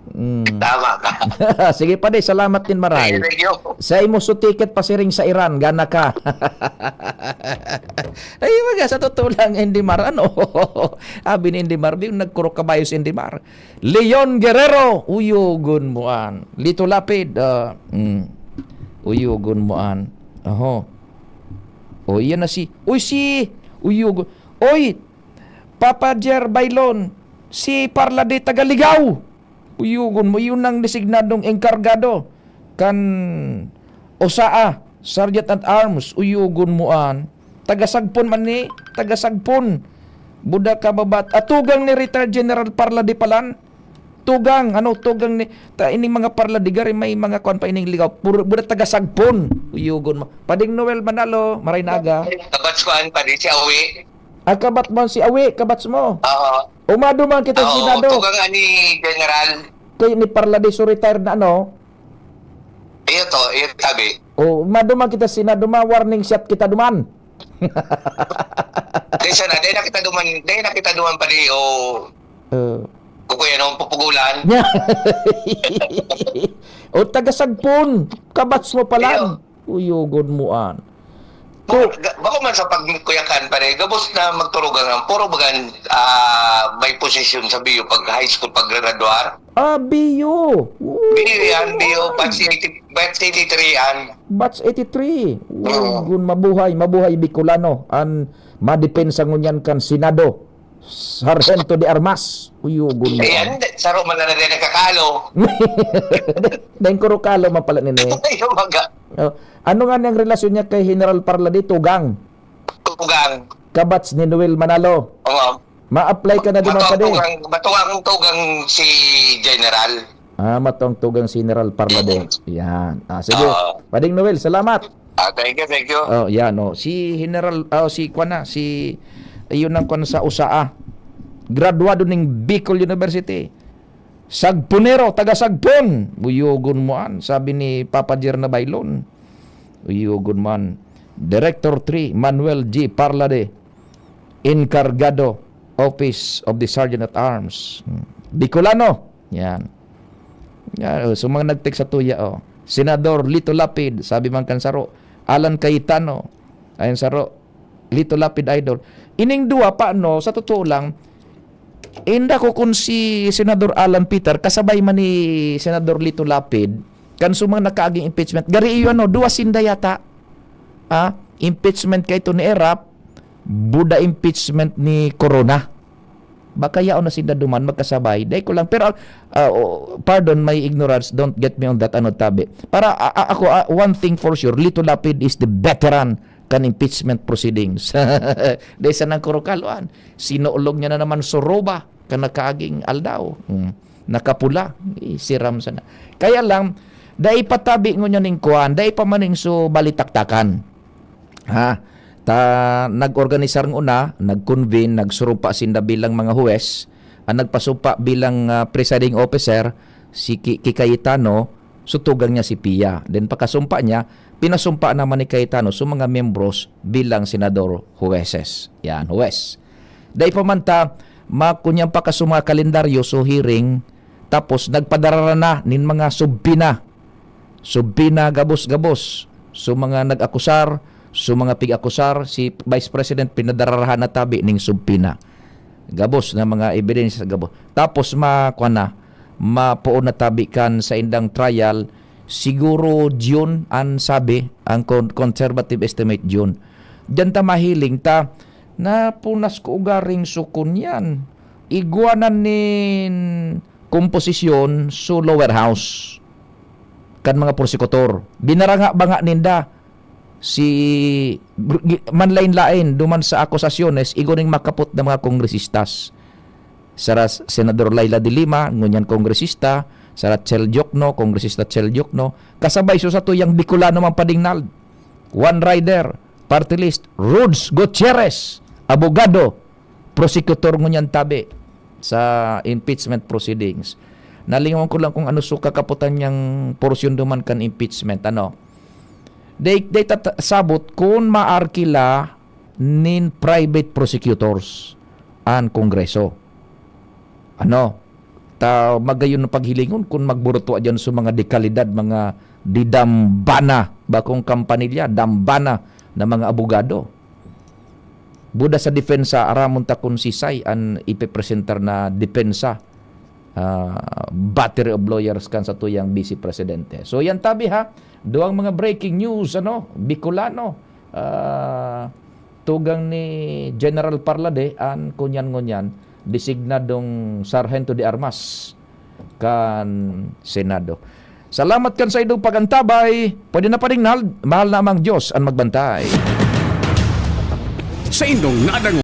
Mm. Tama ka. Sige, pare, salamat din, maray. Sige, thank you. Sa imo su ticket pasiring sa Iran, gana ka. Ay, mga, sa totoo lang, Indimar, ano? Abi ni Indimar, di nagkurok kabayo si Indimar. Leon Guerrero, uyogon mo an. Lito Lapid, ah, mm. Uyogon mo an. Oho. O, iyan na si, uy, si, uyogon. Oy, Papa Jer Bailon, si Parla de Tagaligaw. Uyogon mo, iyon ang designadong engkargado kan O S A A, Sergeant at Arms, uyogon mo an. Taga Sagpon man ni, taga Sagpon. Buda ka babat. Atugang ni retired General Parla de Palan. Tugang, ano, tugang ni, ta, ining mga Parla de Gari, may mga kuan pa ining ligaw. Puro, buda taga Sagpon. Uyogon mo. Pading Noel Manalo, maray na aga. Kabats ko an pa di si Awi. Ah, kabat mo si Awi, kabats mo. Oo. Umaduman kita sa Oo, Senado. Tugang ani General. Kay ni Parla de so retired na ano? Iyo to, iyo tabi. O, maduman kita sa Senado, ma-warning shot kita duman. Di sana, di na kita duman, di na kita duman pa di, o, Uh, kukuya nung pupugulan. O, taga Sagpon, kabats mo pa lang. Iyo. Uyogon mo an. Ko- Ga-, bako man sa pagkuyakan, pare, gabos na magturugang ang puro bagan, ah, may posisyon sa B U pag high school, pag graduar. Ah, B U. Oo. B U yan, B U, batch eighty, batch eighty-three yan. Batch eighty-three. Oo. Gun mabuhay, mabuhay Bicolano. An madepensa ngunyan kan Senado. Sarhento de Armas. Uyugon mo. Eh, yan, saro man na rin nakakalo. Dahil kurukalo man pala nini. Ay, umaga. Oh, ano nga niyang relasyon niya kay General Parlade? Tugang. Tugang. Kabats ni Noel Manalo. Oo. Ma-apply ka na duman, Matuang padi. Tugang, matuang tugang si General. Ah, matuang tugang si General Parlade. Mm. Yan. Ah, sige. Oo. Pading Noel, salamat. Ah, thank you, thank you. Oh, yan, oh. Si General, oh, si, kwan na, si, ayun ang kwan sa usaa. Graduado ning Bicol University. Sagpunero, taga Sagpon. Uyogon mo an, sabi ni Papa Jer na Baylon. Uyogon mo an. Director three, Manuel G. Parlade. Encargado, Office of the Sergeant at Arms. Hmm. Bicolano. Yan. Yan, oh, so mga nag-text sa tuya, oh. Senador Lito Lapid, sabi man kan saro. Alan Cayetano. Ayan, saro. Lito Lapid, idol. Ining duwa pa, no, sa totoo lang, inda ko kun si Senador Alan Peter, kasabay man ni Senador Lito Lapid, kan sumang nakaaging impeachment. Gari iyo, ano, duwa sinda yata. Ah, impeachment kay Tony Erap, Buda impeachment ni Corona. Baka yaon na sinda duman, magkasabay. Dai ko lang. Pero, ah, oh, pardon my ignorance, don't get me on that, ano, tabi. Para, a-, a-, ako, ah, one thing for sure, Lito Lapid is the veteran kan impeachment proceedings. Dai sa nang kurukaluan. Sinuulog niya na naman suroba, kan nakaaging aldaw. Hmm. Nakapula. Eh, siram sana. Kaya lang, dai pa tabi ngunyan ning kuan, dai pa man ning so balitaktakan. Ha? Ta, nag-organisar nguna, nag-convene, nagsurumpa sinda bilang mga huwes. Ang nagpasumpa bilang, ah, presiding officer, si Ki-, Ki Cayetano, so tugang niya si Pia. Then, pakasumpa niya, pinasumpa naman ni Cayetano so mga miyembros bilang senador, huweses. Yan, huwes. Dai pa man ta, ma-, kunyang pakaso mga kalendaryo, so hearing, tapos nagpadarara na nin mga subpoena. Subpoena gabos-gabos. So mga nag-akusar, so mga pig-akusar, si Vice President pinadararahan na tabi ning subpoena. Gabos na mga ebidensya, gabos. Tapos ma-, kuwan na, mapoon na tabi kan sa indang trial, siguro June, an sabi, ang con-, conservative estimate, June. Diyan ta mahiling ta, napunas ko ugaring sukon yan. Igwanan nin komposisyon so lower house kan mga prosekutor. Binaranga-banga ninda si gr-, gi-, manlain-lain duman sa akusasyones, igo ning makapot na mga kongresistas. Sara Senador Leila de Lima, ngunyan kongresista, sara Chel Diokno, Kongresista Chel Diokno, kasabay so satuyang Bicolano man padingnal, Juan Ryder, party list, Rods Gutierrez, abogado, prosecutor ngunyan tabi sa impeachment proceedings. Nalingawan ko lang kung ano so kakaputan niyang porsyon duman kan impeachment. Ano? They, they tat-, sabot kun maarkila nin private prosecutors an Kongreso. Ano? Ta magayon na paghilingon kun magburutua diyan sa mga dekalidad, mga didambana, bakong kampanilya, dambana na mga abogado. Buda sa depensa, aramon ta kun sisay an ipepresentar na depensa, ah, battery of lawyers kan satuyang Vice Presidente. So, yan tabi ha, duwang mga breaking news, ano, Bicolano, ah, tugang ni General Parlade, an kunyan-ngunyan, designadong Sarhento de Armas kan Senado. Salamat kan saindong pag-antabay. Pwede na pa rin, mahal, mahal na amang Diyos an magbantay. Sa indong nadangog.